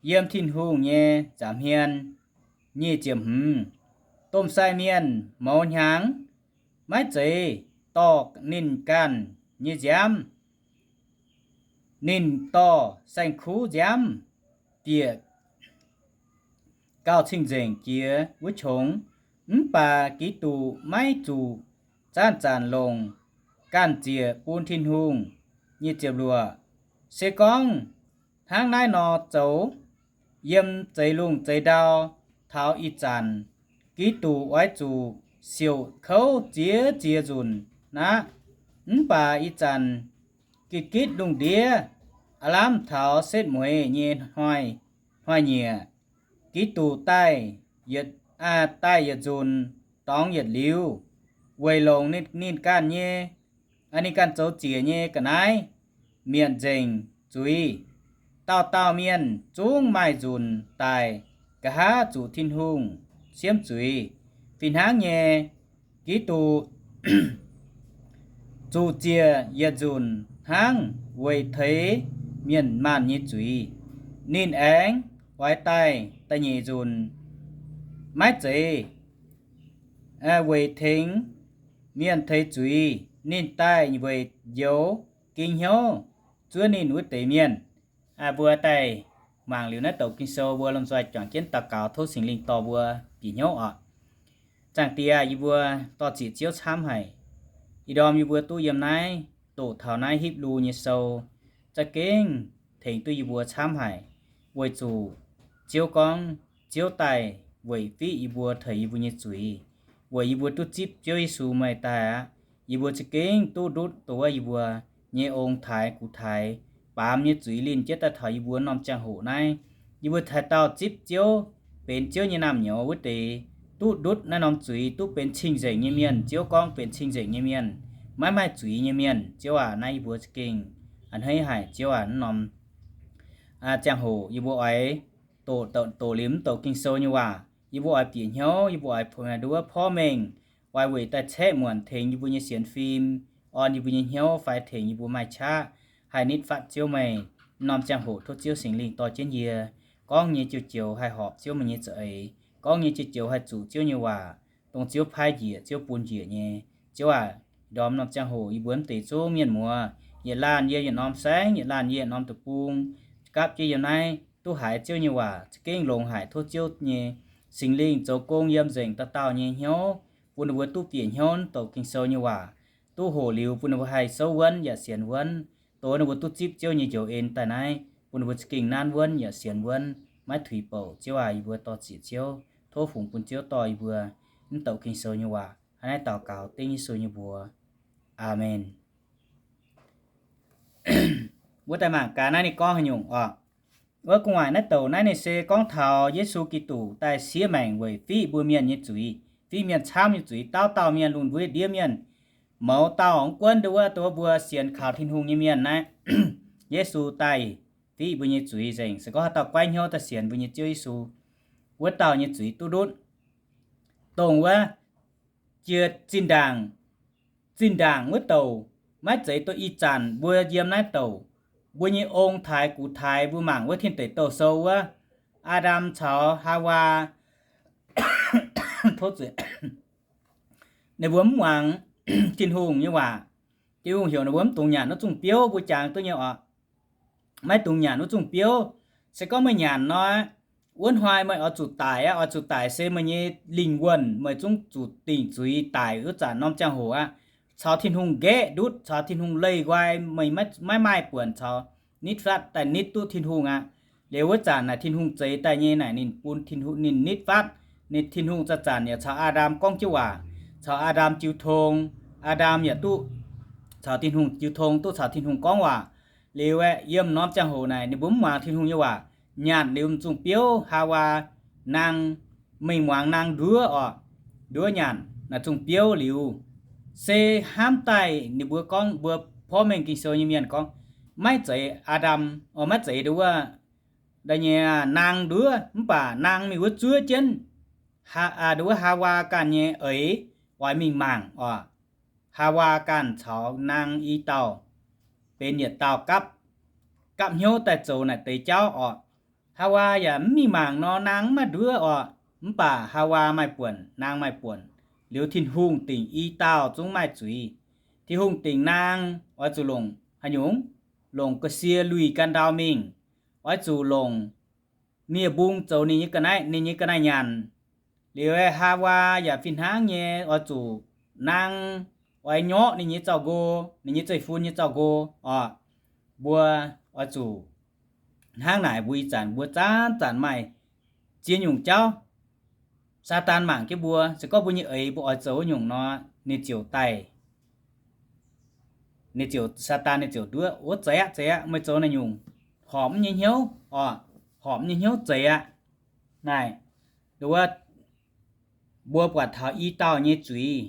yiem Tin-Hungh nyei nza'hmien. Nyic ziepc hmz, domh sai mienh mouz hnyangx maiv zeiz dorh ninh ganh nyei nziaamv, ninh dorh saeng-kuv nziaamv bieqc gauh cing-nzengc jiex wuov qongx. Mv baac Giduc maiv zuqc zanc-zanc longc ganh ziec bun Tin-Hungh. Nyic ziepc luoqc, se gorngv hnangv naaiv nor zoux, yiem zeix lungh zeix ndau taux ih zanc, Giduc oix zuqc siouc kouv ziex ziex nzunc aqv. Mv baac ih zanc gitv-gitv lungh ndiev, aav lamh taux setv mueiz nyei hnoi-nyieqc, Giduc daaih yietc, daaih yietc nzunc dorngx yietc liuz, weic longc ninh, ninh ganh nyei, ninh ganh zoux ziec nyei ga'naaiv mietc nzengc zuiz. Dauh dauh mienh zungv maaih nzunc daic nqa'haav zuqc Tin-Hungh siemv zuiz. Fih hnangv nyei, Giduc zuqc ziec yietc nzunc hnangv weic teix mienh maanh nyei zuiz. Ninh aengx oix daaih da'nyeic nzunc, maiv zeiz weic tengx mienh teix zuiz. Ninh daaih weic njoux ging hnyouv zuov ninh wuov deix mienh. Mbuo daaih mangc liuz naaiv douc Ging-Sou, mbuo lomh nzoih juangc jienv daux gaux tov Singx Lingh dorh mbuo bieqc hnyouv oc. Zaangc Diex, yie mbuo dor-ziec Ziouv camv haic. Ih ndorm yie mbuo duqv yiem naaiv doqc taux naaiv Hipv^lu nyei sou, za'gengh tengx duqv yie mbuo camv haic. Weic zuqc Ziouv gorngv Ziouv daaih weic fiqv yie mbuo, teix yie mbuo nyei zuiz. Weic yie mbuo duqv zipv Ziouv Yesu meih daaih aqv, yie mbuo za'gengh duqv ndutv dongh wuov yie mbuo nyei ong-taaix gux-taaix baamz nyei zuiz linh jienv daaih taux yie mbuo norm ziangh hoc naaiv. Yie mbuo haaix dauh zipv Ziouv benx Ziouv nyei naamh nyouz wuov deix, duqv ndutv naaiv norm zuiz, duqv benx cing-nzengc nyei mienh. Ziouv gorngv benx cing-nzengc nyei mienh, maiv maaih zuiz nyei mienh. Ziouv aac, naaiv yie mbuo za'gengh a'hneiv haic. Ziouv aac, naaiv norm ziangh hoc yie mbuo oix doqc, doqc liuz mv douc Ging-Sou nyei waac, yie mbuo oix bieqc hnyouv, yie mbuo oix nduov porv mengh, oix weic daaih caeqv muonc tengx yie mbuo nyei sienx fim, orn yie mbuo nyei hnyouv fai tengx yie mbuo maaih qaqv haih nitv fatv Ziouv meih. Norm ziangh hoc tov Ziouv Singx Lingh dorh jienv yie, gorngv nyei joux-joux haih horpc Ziouv meih nyei za'eix, gorngv nyei joux-joux haih zuqc Ziouv nyei waac, dongh Ziouv paaiv njiec, Ziouv bun njiec nyei. Ziouv aac, ndorm norm ziangh hoc yie mbuo mv deix zungv mienh muoz, yietc laanh yie yietc norm saengv, yietc laanh yie yietc norm deic-bung, gapv jienv yiem naaiv duqv haiz Ziouv nyei waac za'gengh longx haic. Tov Ziouv nyei Singx Lingh zoux gong yiem nzengc dauh dauh nyei hnyouv, bun ninh mbuo duqv bieqc hnyouv douc Ging-Sou nyei waac, duqv hoqc liuz bun ninh mbuo haih souv wuonv yaac sienx wuonv, dongh ninh mbuo duqv zipv Ziouv nyei njoux en daaih naaiv, bun ninh mbuo za'gengh nanv wuonv yaac sienx wuonv, maiv tuix bouc. Ziouv aac, yie mbuo dor-ziec Ziouv, tov fungx bun Ziouv dorh yie mbuo mv douc Ging-Sou nyei waac. Hnangv naaiv daux gaux dengv Yesu nyei mbuox. Aamen. Wuov daaih mangc gaax naaiv ninh gorngv haaix nyungc oc. Wuov gu'nguaaic naaiv douc naaiv ninh se gorngv taux Yesu Giduc daaih siev maengc weic fiqv mbuo mienh nyei zuiz, fiqv mienh camv nyei zuiz, dauh dauh mienh, lungh ndiev ndiev mienh, mouz dauh mv gunv nduov wuov, nduov mbuo sienx kaux Tin-Hungh nyei mienh naaiv, Yesu daaih fiqv mbuo nyei zuiz nzengc. Se gorngv haaix dauh goiv hnyouv daaih sienx mbuo nyei Ziouv Yesu, wuov dauh nyei zuiz duqv ndutv. Dongh wuov jiex zinh ndaangc, zinh ndaangc wuov douc, maiv zeiz dongh ih zanc mbuo yiem naaiv douc, mbuo nyei ong-taaix gux-taaix mbuo mangc wuov Tin Deic Douh Sou wuov, Aa^ndam caux Haawaa, tov zuiz, ninh mbuo mv muangx Tin-Hungh nyei waac. Tin-Hungh heuc ninh mbuo mv dungx nyanc wuov zungh biouv, mbuo jangx duqv nyei oc. Maiv dungx nyanc wuov zungh biouv. Se gorngv meih nyanc nor, wuov hnoi meih oix zuqc daic aqv. Oix zuqc daic se meih nyei lingh wuonh meih zungv zuqc dingc zuiz daic wuov zanc norm ziangh hoc aqv. Caux Tin-Hungh nqaeqv ndutv, caux Tin-Hungh leih nqoi, meih maiv, maiv maaih buonc caux nitv fatv daaih nitv duqv Tin-Hungh aqv. Liuz wuov zanc naaic Tin-Hungh zeix daaih nyei naaic ninh bun Tin-Hungh, ninh nitv fatv. Ninh, Tin-Hungh zanc-zanc yaac caux Aa^ndam gorngv jienv waac, caux Aa^ndam jiu tong. Aa^ndam yaac duqv caux Tin-Hungh jiu tong, duqv caux Tin-Hungh gorngv waac. Liuz aeqv, yiem norm ziangh hoc naaic ninh mbuo mv muangx Tin-Hungh nyei waac, nyanc liuz m'zungh biouv. Haawaa naang, mingh muangx naang nduov oc, nduov nyanc naaic zungh biouv liuz, se hnamv daaih ninh mbuo gorngv, mbuo porv mengh Ging-Sou nyei mienh gorngv, maiv zeiz Aa^ndam, maiv zeiz nduov wuov, da'nyeic, naang nduov, mv baac naang mingh wuov zuov jienv Aa, nduov wuov Haawaa ganh nyei eix oix mingh mangc oc. Haawaa ganh caux naang i dauh benx yietc dauh gapv, gapv hnyouv daaih zoux naaic deix jauv oc. Haawaa yaac mv mingh mangc nor, naang mv maaih nduov oc. Mv baac Haawaa maaih buonc, naang maaih buonc. Liuz Tin-Hungh dingc i dauh zungv maaih zuiz. Tin-Hungh dingc naang oix zuqc longc haaix nyungc? Longc ga'sie luih ganh ndau mingh. Oix zuqc longc nie-mbung zoux ninh nyei ga'naaiv, ninh nyei ga'naaiv nyanc. Liuz aeqv, Haawaa yaac fih hnangv nyei oix zuqc naang oix nyorqv ninh nyei zaux-nqo, ninh nyei zeiv-fun nyei zaux-nqo oc. Mbuo oix zuqc hnangv naaic, mbuo ih zanc mbuo zanc-zanc maaih ziex nyungc jauv. Saadaan mangc jienv mbuo, se gorngv mbuo nyei eix mbuo oix zoux wuov nyungc nor, ninh ziouc daaih, ninh ziouc, Saadaan ninh ziouc nduov, wuov zeiz aqv, zeiz aqv, meih zoux naaiv nyungc horpc mv nyei hnyouv oc, horpc mv nyei hnyouv zeiz aqv. Naaic, nduov, mbuo buatc taux i dauh nyei zuiz.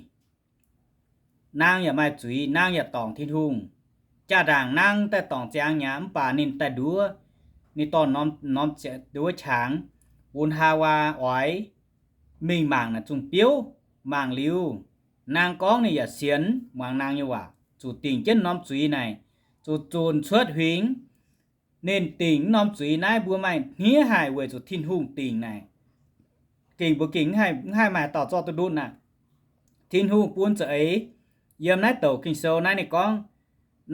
Naang yaac maaih zuiz, naang yaac dorngc Tin-Hungh. Jaa-ndaangc naang daaih dorngc ziangx nyei, mv baac ninh daaih nduov, ninh dorh norm, norm nduov qangx bun Haawaa oix mingh mangc naaic zungh biouv. Mangc liuz, naang gorngv ninh yaac sienx, muangx naang nyei waac, zuqc dingc jienv norm zuiz naaic, zuqc zunc cuotv huingx. Ninh dingc norm zuiz naaiv mbuo maaih hniev haic weic zuqc Tin-Hungh dingc naaic. Gengh mbuo gengh mv haih maaih dauh zorqv duqv ndutv aqv. Tin-Hungh bun za'eix. Yiem naaiv douc Ging-Sou naaiv ninh gorngv,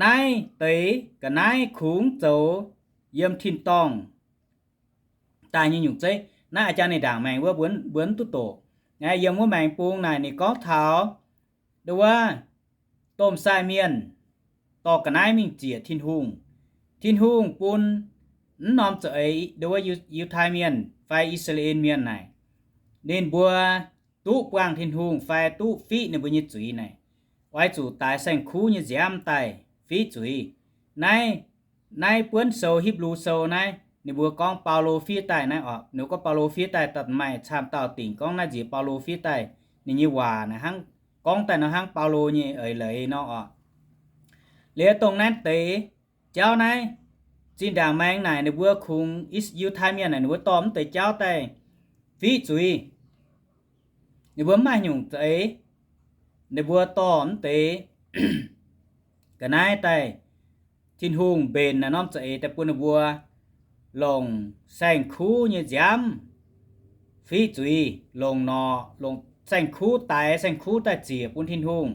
naaiv deix ga'naaiv kungx zoux yiem tin-dorngh daaih nyei nyungc zeiv. Naaiv a'jang ninh ndaangc maengx wuov mbuo mv duqv doqc. Yiem wuov maengx bung naaic ninh gorngv taux nduov wuov domh sai mienh dorh ga'naaiv mingh ziec Tin-Hungh. Tin-Hungh bun mv norm za'eix nduov wuov Yiutai Mienh fai I^saa^laa^en Mienh naaic, ninh mbuo duqv buangh Tin-Hungh fai duqv fiqv ninh mbuo nyei zuiz naaic, oix zuqc daix saeng-kuv nyei nziaamv daaih fiqv zuiz. Naaiv, naaiv buonv sou, Hipv^lu Sou naaiv, ninh mbuo gorngv Baulo fiev daaih naaiv oc. Ninh gorngv Baulo fiev daaih, da'maih camv dauh dingc gorngv naaiv nziex Baulo fiev daaih, ninh nyei waac naaiv hnangv gorngv daaih nor hnangv Baulo nyei eix leiz nor oc. Liuz dongh naaiv deix jauv naaiv, zinh ndaangc maengx naaic ninh mbuo kungx Yiutai Mienh naaic ninh mbuo dorh mv deix jauv daaih fiqv zuiz. Ninh mbuo mv maaih nyungc za'eix, ninh mbuo dorh mv deix ga'naaiv daaih, Tin-Hungh mbenc naaiv norm za'eix daaih bun ninh mbuo longc saeng-kuv nyei nziaamv fiqv zuiz, longc nor, longc saeng-kuv, daix saeng-kuv daaih ziec bun Tin-Hungh.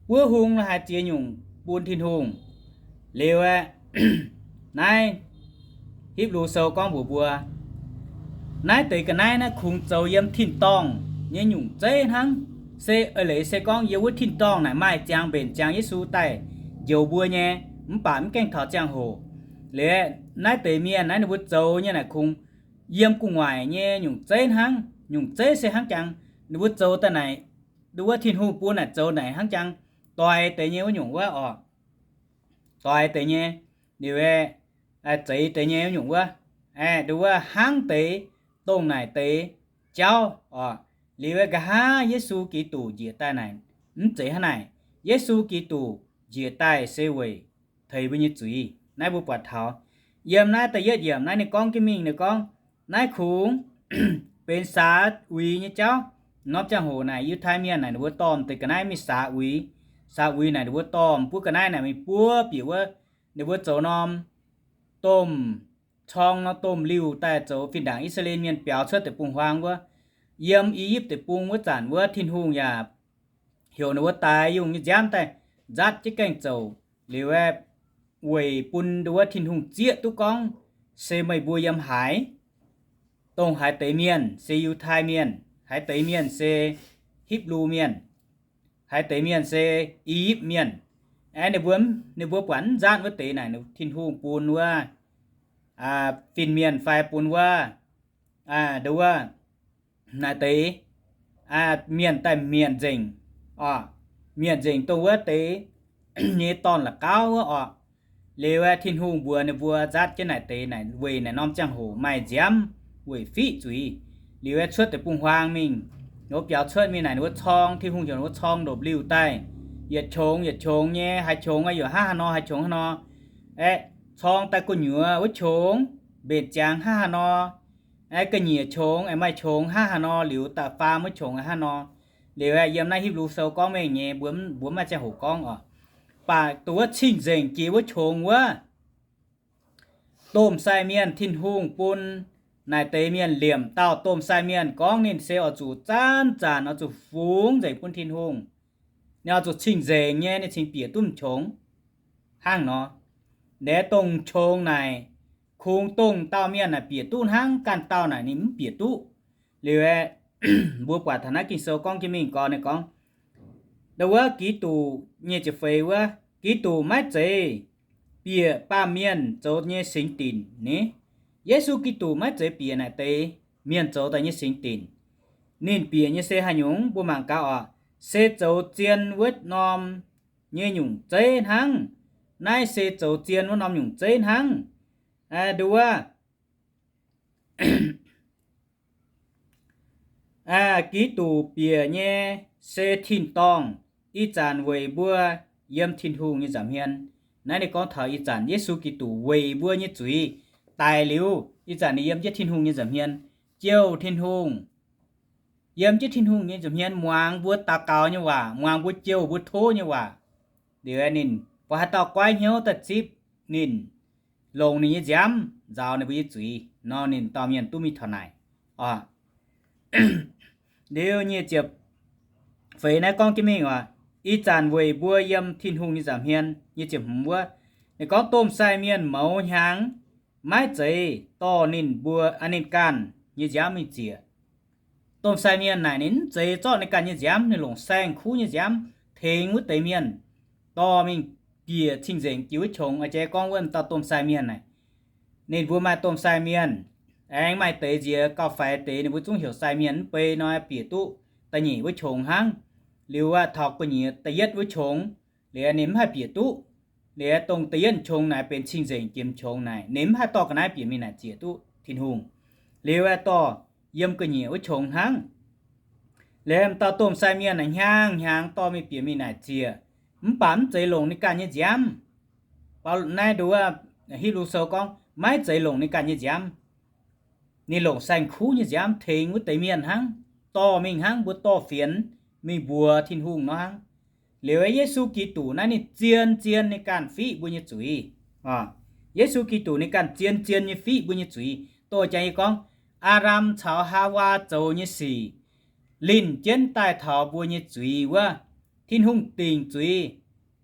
Buov hung la'haaix ziex nyungc bun Tin-Hungh. Liuz aeqv, naaiv Hipv^lu Sou gorngv mbuox mbuo, naaiv deix ga'naaiv naaiv kungx zoux yiem tin-dorngh nyei nyungc zeiv hnangv. Se eix leiz se gorngv yiem wuov tin-dorngh naaic maaih ziangx mbenc ziangx Yesu daaih njoux mbuo nyei, mv baac mv gaengh taux ziangh hoc. Liuz naaiv deix mienh naaiv ninh mbuo zoux nyei naaic kungx yiem gu'nguaaic nyei nyungc zeiv hnangv. Nyungc zeiv se hnangv jangx ninh mbuo zoux daaih naaic, nduov wuov Tin-Hungh bun naaic zoux naaic hnangv jangx doix deix nyei wuov nyungc wuov oc. Doix deix nyei, liuz aeqv, zeix deix nyei wuov nyungc wuov, aeqv, nduov wuov hnangv deix dongh naaic deix jauv oc. Liuz aeqv, nqa'haav Yesu Giduc njiec daaih naaic, mv zeiz hnangv naaic. Yesu Giduc njiec daaih se weic teix mbuo nyei zuiz. Naaiv mbuo buatc taux yiem naaiv da'yietv yiemc naaiv ninh gorngv jienv mingh, ninh gorngv naaiv kungx benx saax uix nyei jauv. Norm ziangh hoc naaic Yiutai Mienh naaic ninh mbuo dorh deix ga'naaiv mingh saax uix. Saax uix naaic ninh mbuo dorh buov ga'naaiv naaic mingh buov bieqc wuov, ninh mbuo zoux norm domh corng nor domh liuh daaih zoux fih ndaangc I^saa^laa^en Mienh biaux cuotv deic-bung-huaang wuov. Yiem I^yipv Deic-Bung wuov zanc wuov Tin-Hungh yaac heuc ninh mbuo daix yungh nyei nziaamv daaih nzatv jienv gaengh zouc. Liuz aeqv, weic bun nduov wuov Tin-Hungh zieqv duqv gorngv se meih mbuo yiem haaix, dongh haaix deix mienh se Yiutai Mienh, haaix deix mienh se Hipv^lu Mienh, haaix deix mienh se I^yipv Mienh. Aeqv, ninh mbuo, ninh mbuo buatc mv nzatv wuov deix naaic, Tin-Hungh bun wuov fin-mienh fai bun wuov, nduov wuov, naaic deix mienh daaih mietc nzengc, mietc nzengc dongh wuov deix nyei dorn-la'gauv wuov oc. Liuz aeqv, Tin-Hungh mbuox ninh mbuo nzatv jienv naaic deix naaic weic naaic norm ziangh hoc maaih nziaamv weic fiqv zuiz. Liuz aeqv, cuotv deic-bung-huaang mingh, ninh mbuo biaux cuotv mingh naaic ninh mbuo corng, Tin-Hungh heuc ninh mbuo corng ndopv-liuh daaih, yietc qongx yietc qongx nyei, haaix qongx aeqv, yaac hnangv haaix nor, haaix qongx hnangv nor. Aeqv, corng daaih gu'nyuoz wuov qongx mbenc ziangx hnangv haaix nor. Aeqv, ga'nyiec qongx aeqv, maaih qongx hnangv haaix nor, liuz da'faam wuov qongx hnangv haaix nor. Liuz aeqv, yiem naaiv Hipv^lu Sou gorngv mengh nyei, mbuo, mbuo mv maaih ziangh hoc gorngv oc. Baac dongh wuov cing-nzengc jiex wuov qongx wuov, domh sai mienh Tin-Hungh bun naaic deix mienh liemh dauh domh sai mienh gorngv ninh se oix zuqc zanc-zanc oix zuqc fungx nzengc bun Tin-Hungh. Ninh oix zuqc cing-nzengc nyei, ninh cingx bieqc duqv m'qongx hnangv nor. Naaiv dongh qongx naaic, kungx dongh dauh mienh naaic bieqc duqv hnangv, ganh dauh naaic ninh mv bieqc duqv. Liuz aeqv, mbuo buatc taux naaiv Ging-Sou gorngv jienv mingh gorngv, ninh gorngv, nduov wuov Giduc nyei ziepc feix wuov, Giduc maiv zeiz bieqc baamh mienh zoux nyei singx dinc ni. Yesu Giduc maiv zeiz bieqc naaic deix mienh zoux daaih nyei singx dinc. Ninh bieqc nyei se haaix nyungc? Mbuo mangc gaax oc. Se zoux zien wuov norm nyei nyungc zeiv hnangv. Naaiv se zoux zien wuov norm nyungc zeiv hnangv. Nduov wuov, Giduc bieqc nyei se tin-dorngh, ih zanc weic mbuo yiem Tin-Hungh nyei nza'hmien. Naaiv ninh gorngv taux ih zanc Yesu Giduc weic mbuo nyei zuiz daic liuz, ih zanc ninh yiem jienv Tin-Hungh nyei nza'hmien, jouh Tin-Hungh, yiem jienv Tin-Hungh nyei nza'hmien muangx mbuo daux gaux nyei waac, muangx mbuo jouh mbuo tov nyei waac. Liuz ninh mbuo haaix dauh goiv hnyouv daaih zipv ninh, longc ninh nyei nziaamv nzaaux ninh mbuo nyei zuiz nor, ninh dauh mienh duqv mingh taux naaic. Liuz nyic ziepc feix naaiv gorngv jienv mingh oc, ih zanc weic mbuo yiem Tin-Hungh nyei nza'hmien. Nyic ziepc hmz wuov, ninh gorngv domh sai mienh mouz hnyangx maiv zeiz dorh ninh mbuo, ninh ganh nyei nziaamv mingh ziec. Domh sai mienh naaic ninh mv zeiz zorqv ninh ganh nyei nziaamv, ninh longc saeng-kuv nyei nziaamv tengx wuov deix mienh dorh mingh bieqc cing-nzengc jiex wuov qongx. A'jang gorngv wuov dauh domh sai mienh naaic, ninh mbuo maaih domh sai mienh, aengx maaih deix nziex gauh faix deix ninh mbuo zungv heuc sai mienh, mv bei nor bieqc duqv da'nyeic wuov qongx hnangv. Liuz aeqv, taux gu'nyuoz da'yietv wuov qongx, liuz ninh mv haih bieqc duqv. Liuz dongh da'yietv qongx naaic benx cing-nzengc jiex m'qongx naaic, ninh mv haih dorh ga'naaiv bieqc mingh naaic ziec duqv Tin-Hungh. Liuz aeqv, dorh yiem gu'nyuoz wuov qongx hnangv. Liuz m'dauh domh sai mienh naaic hnyangx-hnyangx dorh mingh bieqc mingh naaic ziec, mv baac mv zeiz longc ninh ganh nyei nziaamv. Naaiv nduov, Hipv^lu Sou gorngv maiv zeiz longc ninh ganh nyei nziaamv. Ninh longc saeng-kuv nyei nziaamv tengx wuov deix mienh hnangv, dorh mingh hnangv mbuo dorh fienx mingh mbuox Tin-Hungh nor hnangv. Liuz Yesu Giduc naaiv ninh zien-zien ninh ganh fiqv mbuo nyei zuiz. Yesu Giduc ninh ganh zien-zien nyei fiqv mbuo nyei zuiz. Dongh jangx yie gorngv, Aa^ndam caux Haawaa zoux nyei sic linh jienv daaih taux mbuo nyei zuiz wuov. Tin-Hungh dingc zuiz.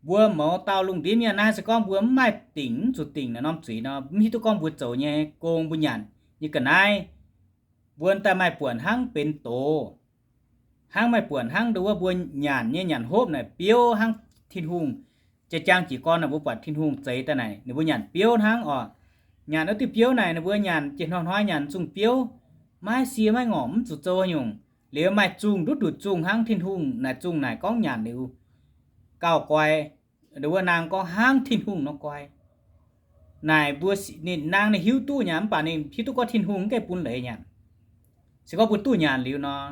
Mbuo mouz dauh lungh ndiev mienh naaiv se gorngv mbuo mv maaih dingc, mv zuqc dingc naaiv norm zuiz nor, mv hiuv duqv gorngv mbuo zoux nyei gong, mbuo nyanc nyei ga'naaiv, mbuo daaih maaih buonc hnangv benx doz. hnangv maaih buonc hnangv nduov wuov mbuo nyanc nyei nyanc hopv naaic biouv hnangv Tin-Hungh. Jaa-jaang jiez gorn naaic mbuo buatc Tin-Hungh zeix daaih naaic ninh mbuo nyanc biouv hnangv oc. Nyanc wuov diuh biouv naaic ninh mbuo nyanc jiex hnoi-hnoi nyanc zungh biouv, maiv sie maiv ngorc, mv zuqc zoux haaix nyungc. Liuz maaih zungh nduqc nduqc zungh hnangv Tin-Hungh naaic zungh naaic gorngv nyanc liuz gauh guai, nduov wuov naang gorngv hnangv Tin-Hungh nor guai. Naaic mbuo ninh naang ninh hiuv duqv nyanc mv baac ninh hiuv duqv gorngv Tin-Hungh mv gaengh bun leiz nyanc. Se gorngv mbuo duqv nyanc liuz nor,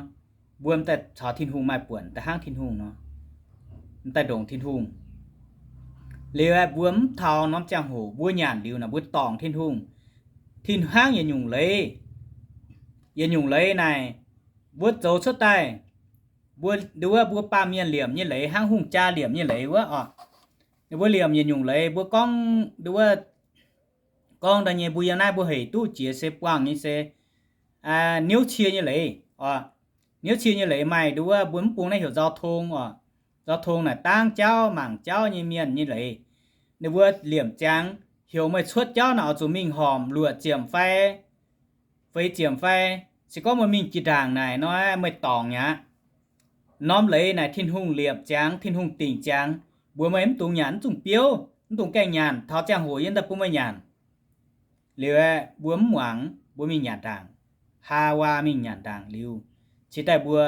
mbuo m'daaih caux Tin-Hungh maaih buonc daaih hnangv Tin-Hungh nor, m'daaih ndongc Tin-Hungh. Liuz aeqv, mbuo mv taux norm ziangh hoc mbuo nyanc liuz naaic mbuo dorngc Tin-Hungh. Tin hnangv yietc nyungc leiz, yietc nyungc leiz naaic mbuo zoux cuotv daaih, mbuo nduov wuov mbuo baamh mienh liemh nyei leiz hnangv hungh jaa liemh nyei leiz wuov oc. Ninh mbuo liemh yietc nyungc leiz mbuo gorngv nduov wuov gorngv daaih nyei mbuo yiem naaiv mbuo hec duqv jiex se buangh nyei se niouv cie nyei leiz oc. Niouv cie nyei leiz maaih nduov wuov mbuo mv bung naaiv heuc nzau tong oc. Nzau tong naaic dangv jauv mangc jauv nyei mienh nyei leiz. Ninh mbuo liemh ziangx heuc meih cuotv jauv naaic oix zuqc mingh horpc luoqc ziepc fai feix ziepc fai, se gorngv meih mingh jiex ndaangc naaic nor meih dorngc mi'aqv. Norm leiz naaic Tin-Hungh liepc ziangx, Tin-Hungh dingc ziangx, mbuox meih mv dungx nyanc naaiv zungh biouv, mv dungx gaengh nyanc, taux ziangh hoc yie daaih bun meih nyanc. Liuz aeqv, mbuo mv muangx, mbuo mingh nyanc ndaangc. Haa waa mingh nyanc ndaangc liuz, cingx daaih mbuo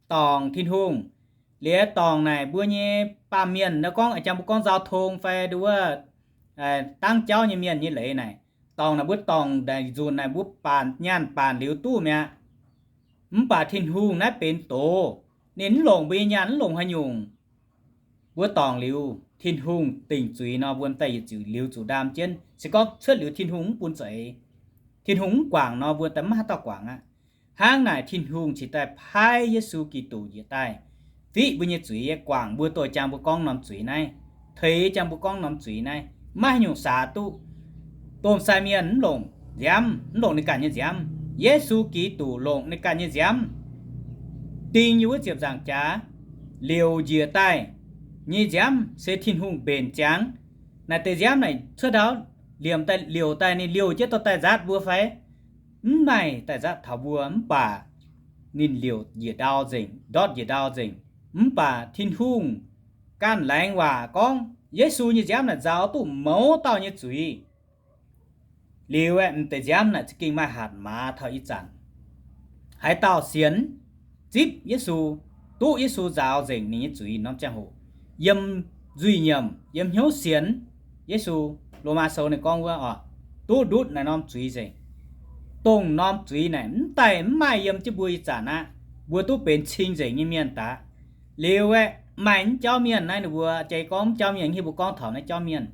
dorngc Tin-Hungh. Liuz dorngc naaic mbuo nyei baamh mienh nor gorngv, jang mbuo gorngv nzau tong fai nduov wuov dangv jauv nyei mienh nyei leiz naaic, dorngc naaic mbuo dorngc naaic nzunc naaic mbuo baanc nyaanh baanc liuz duqv mi'aqv. Mv baac Tin-Hungh naaiv benx doz, ninh mv longc mbuo nyei nyaanh mv longc haaix nyungc. Mbuo dorngc liuz, Tin-Hungh dingc zuiz nor mbuo daaih yietc zuqc liuz zuqc ndaam jienv. Se gorngv cuotv liuz Tin-Hungh mv bun za'eix, Tin-Hungh mv guangc nor mbuo daaih mv haaix dauh guangc aqv. Hnangv naaic Tin-Hungh cingx daaih paaiv Yesu Giduc njiec daaih fiqv mbuo nyei zuiz, guangc mbuo, dorh jang mbuo gorngv norm zuiz naaiv, teix jang mbuo gorngv norm zuiz naaiv, maiv haaix nyungc saax duqv. Domh sai mienh mv longc nziaamv, mv longc ninh ganh nyei nziaamv. Yesu Giduc longc ninh ganh nyei nziaamv ding yiem wuov ziepc nzaangc jaax, liouc njiec daaih nyei nziaamv se Tin-Hungh mbenc ziangx. Naaic deix nziaamv naaic cuotv ndau liemh daaih liouc daaih, ninh liouc jienv dorh daaih nzaatv mbuo fai? Mv maaih daaih nzaatv taux mbuo, mv baac ninh liouc njiec ndau nzengc, ndortv njiec ndau nzengc. Mv baac Tin-Hungh ganh laengz waac gorngv Yesu nyei nziaamv naaic nzaaux duqv mouz dauh nyei zuiz. Liuz aeqv, m'deix nziaamv naaic za'gengh maaih hatc maaz taux ih zanc. Haaix dauh sienx zipv Yesu, duqv Yesu nzaaux nzengc ninh nyei zuiz norm ziangh hoc, yiem nzuih nyiemc, yiem hnyouv sienx Yesu, Lomaa Sou ninh gorngv wuov oc, duqv ndutv naaiv norm zuiz nzengc. Dongh norm zuiz naaic mv daaih mv maaih yiem jienv mbuo ih zanc aqv. Mbuo duqv benx cing nzengc nyei mienh daaih. Liuz aeqv, maaih mv jauv mienh naaiv, ninh mbuo jai gorngv mv jauv mienh, hiuv mbuo gorngv taux naaiv jauv mienh.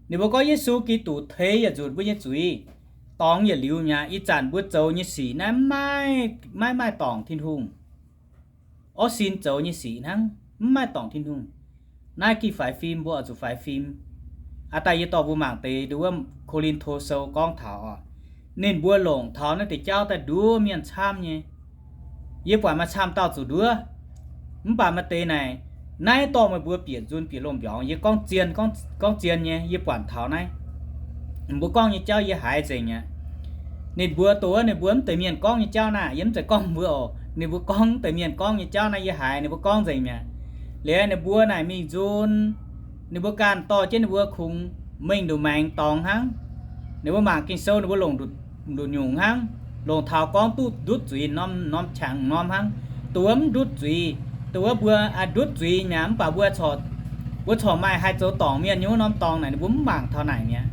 Ninh mbuo gorngv Yesu Giduc teix yietc nzunc mbuo nyei zuiz, dorngx yietc liuz mi'aqv. Ih zanc mbuo zoux nyei sic naaiv maiv maaih dorngc Tin-Hungh. Orv sin zoux nyei sic hnangv, mv maaih dorngc Tin-Hungh. Naaiv gih faix fim, mbuo oix zuqc faix fim. Aa, daaih yie dorh mbuo mangc deix nduov wuov Ko^lin^to Sou gorngv taux oc, ninh mbuo longc taux naaiv deix jauv daaih nduov mienh camv nyei. Yie buatc maaih camv dauh zuqc nduov, mv baac maaih deix naaic, naaiv dorh meih mbuo bieqc nzun bieqc lomh mbiorngz. Yie gorngv zien, gorngv zien nyei, yie buatc taux naaiv. Mbuo gorngv nyei jauv yie haiz nzengc aqv. Ninh mbuo doqc wuov ninh mbuo mv deix mienh gorngv nyei jauv naaic, yie mv zeiz gorngv mbuo oc. Ninh mbuo gorngv mv deix mienh gorngv nyei jauv naaiv yie haiz ninh mbuo gorngv nzengc mi'aqv. Liuz ninh mbuo naaic mingh nzun, ninh mbuo ganh dorh jienv ninh mbuo kungx mengh nduqc maengx dorngx hnangv. Ninh mbuo mangc Ging-Sou ninh mbuo longc nduqc nyungc hnangv, longc taux gorngv duqv ndutv zuiz norm, norm qangx norm hnangv. Dongh wuov mv ndutv zuiz, dongh wuov mbuo ndutv zuiz mi'aqv, mv baac mbuo corc, mbuo corc maaih haih zoux dorngc mienh nyei wuov norm dorngx naaic ninh mbuo mv mangc taux naaic mi'aqv.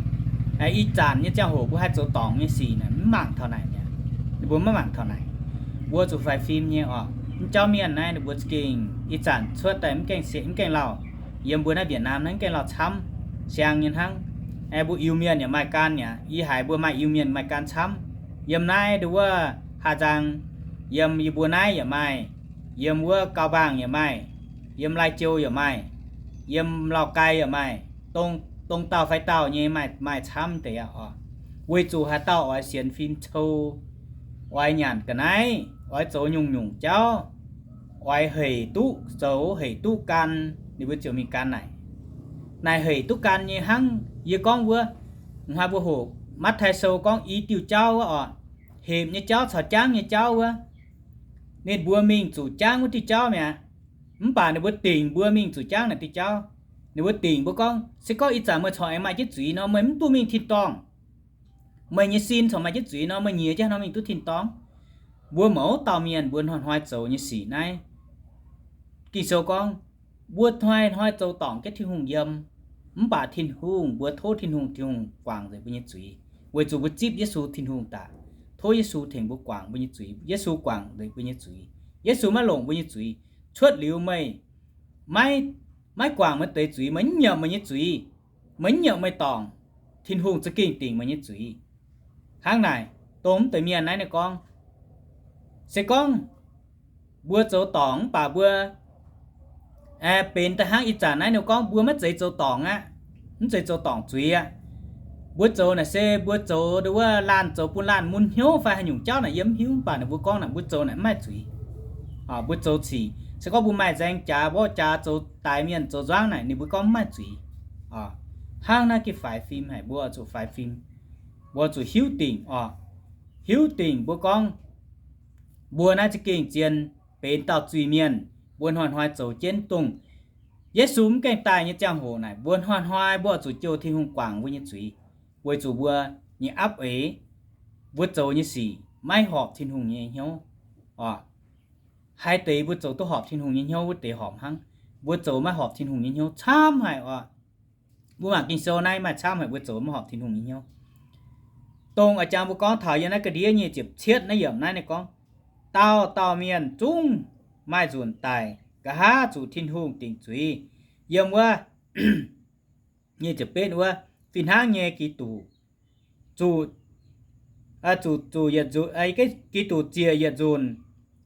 Ih zanc nyei ziangh hoc mbuo haih zoux dorngc nyei sic naaic mv mangc taux naaic mi'aqv. Ninh mbuo maiv mangc taux naaic. Mbuo zuqc faix fim nyei oc. Mv jauv mienh naaiv ninh mbuo za'gengh ih zanc cuotv daaih mv gaengh sienx, mv gaengh lauh. Yiem mbuo naaiv Việt Nam naaiv mv gaengh lauh camv, siang nyei hnangv. Aeqv, mbuo Iu-Mienh yaac maaih gan mi'aqv. Yie haiz mbuo maaih Iu-Mienh maaih gan camv. Yiem naaiv nduov wuov Hà Giang, yiem yie mbuo naaiv yaac maaih, yiem wuov Cao Bằng yaac maaih, yiem Lai Châu yaac maaih, yiem Lào Cai yaac maaih, dongh, dongh dauh fai dauh nyei maaih, maaih camv deix aqv oc. Weic zuqc haaix dauh oix sienx fim cou, oix nyanc ga'naaiv, oix zoux nyungc-nyungc jauv, oix hec duqv zoux hec duqv gan, ninh mbuo ziouc mingh gan naaic. Naaic hec duqv gan nyei hnangv yie gorngv wuov, hnoi mbuo hoqc Matv^tai Sou gorngv i diuh jauv wuov oc, hepc nyei jauv caux jangv nyei jauv wuov. ninh mbuo mingh zuqc jangv wuov diuh jauv mi'aqv. Mv baac ninh mbuo dingc mbuo mingh zuqc jangv naaic diuh jauv. Ninh mbuo dingc mbuo gorngv, se gorngv ih zanc meih corc aengx maaih jienv zuiz nor, meih mv duqv mingh tin-dorngh. Meih nyei sin corc maaih jienv zuiz nor, meih nyiex jienv haaix nor mingh duqv tin-dorngh? Mbuo mouz dauh mienh mbuo hnoi-hnoi zoux nyei sic naaiv, Ging-Sou gorngv, mbuo hnoi-hnoi zoux dorngc jienv Tin-Hungh yiem. Mv baac Tin-Hungh, mbuo tov Tin-Hungh, Tin-Hungh guangc nzengc mbuo nyei zuiz, weic zuqc mbuo zipv Yesu Tin-Hungh daaih, tov Yesu tengx mbuo guangc mbuo nyei zuiz. Yesu guangc nzengc mbuo nyei zuiz. Yesu maiv longc mbuo nyei zuiz. Cuotv liuz meih maiv, maiv guangc meih deix zuiz, meih mv nyiemc meih nyei zuiz, meih mv nyiemc meih dorngc, Tin-Hungh za'gengh dingc meih nyei zuiz. Hnangv naaic, dongh mv deix mienh naaiv ninh gorngv, se gorngv mbuo zoux dorngc mv baac mbuo benx daaih hnangv ih zanc naaiv ninh gorngv mbuo maiv zeiz zoux dorngc aqv, mv zeiz zoux dorngc zuiz aqv. Mbuo zoux naaic se mbuo zoux nduov wuov laanh zoux bun laanh mun hnyouv fai haaix nyungc jauv naaic yie mv hiuv, mv baac ninh mbuo gorngv naaic mbuo zoux naaic mv maaih zuiz. Mbuo zoux cic, se gorngv mbuo maaih nzaeng jaax, mborqv jaax, zoux daix mienh, zoux nzuangv naaic ninh mbuo gorngv mv maaih zuiz. Hnangv naaiv gengh faix fim haic, mbuo oix zuqc faix fim. Mbuo zuqc hiuv dingc oc. Hiuv dingc mbuo gorngv, mbuo naaiv za'gengh zien benx dauh zuiz-mienh. Mbuo hnoi-hnoi zoux jienv dongh Yesu mv gaengh daaih nyei ziangh hoc naaic, mbuo hnoi-hnoi mbuo oix zuqc jouh Tin-Hungh guangc mbuo nyei zuiz, weic zuqc mbuo nyei apv eix, mbuo zoux nyei sic maiv horpc Tin-Hungh nyei hnyouv oc. Haaix deix mbuo zoux duqv horpc Tin-Hungh nyei hnyouv, wuov deix horpc hnangv. Mbuo zoux maiv horpc Tin-Hungh nyei hnyouv camv haic oc. Mbuo mangc Ging-Sou naaiv maaih camv haic, mbuo zoux maiv horpc Tin-Hungh nyei hnyouv. Dongh a'jangx mbuo gorngv taux yiem naaiv ga'ndiev nyic ziepc cietv naaiv yiemc naaiv ninh gorngv, dauh dauh mienh zungv maaih nzunc daic, nqa'haav zuqc Tin-Hungh dingc zuiz. Yiem wuov nyic ziepc betv wuov, fih hnangv nyei Giduc zuqc, zuqc, zuqc yietc nzunc, Giduc ziec yietc nzunc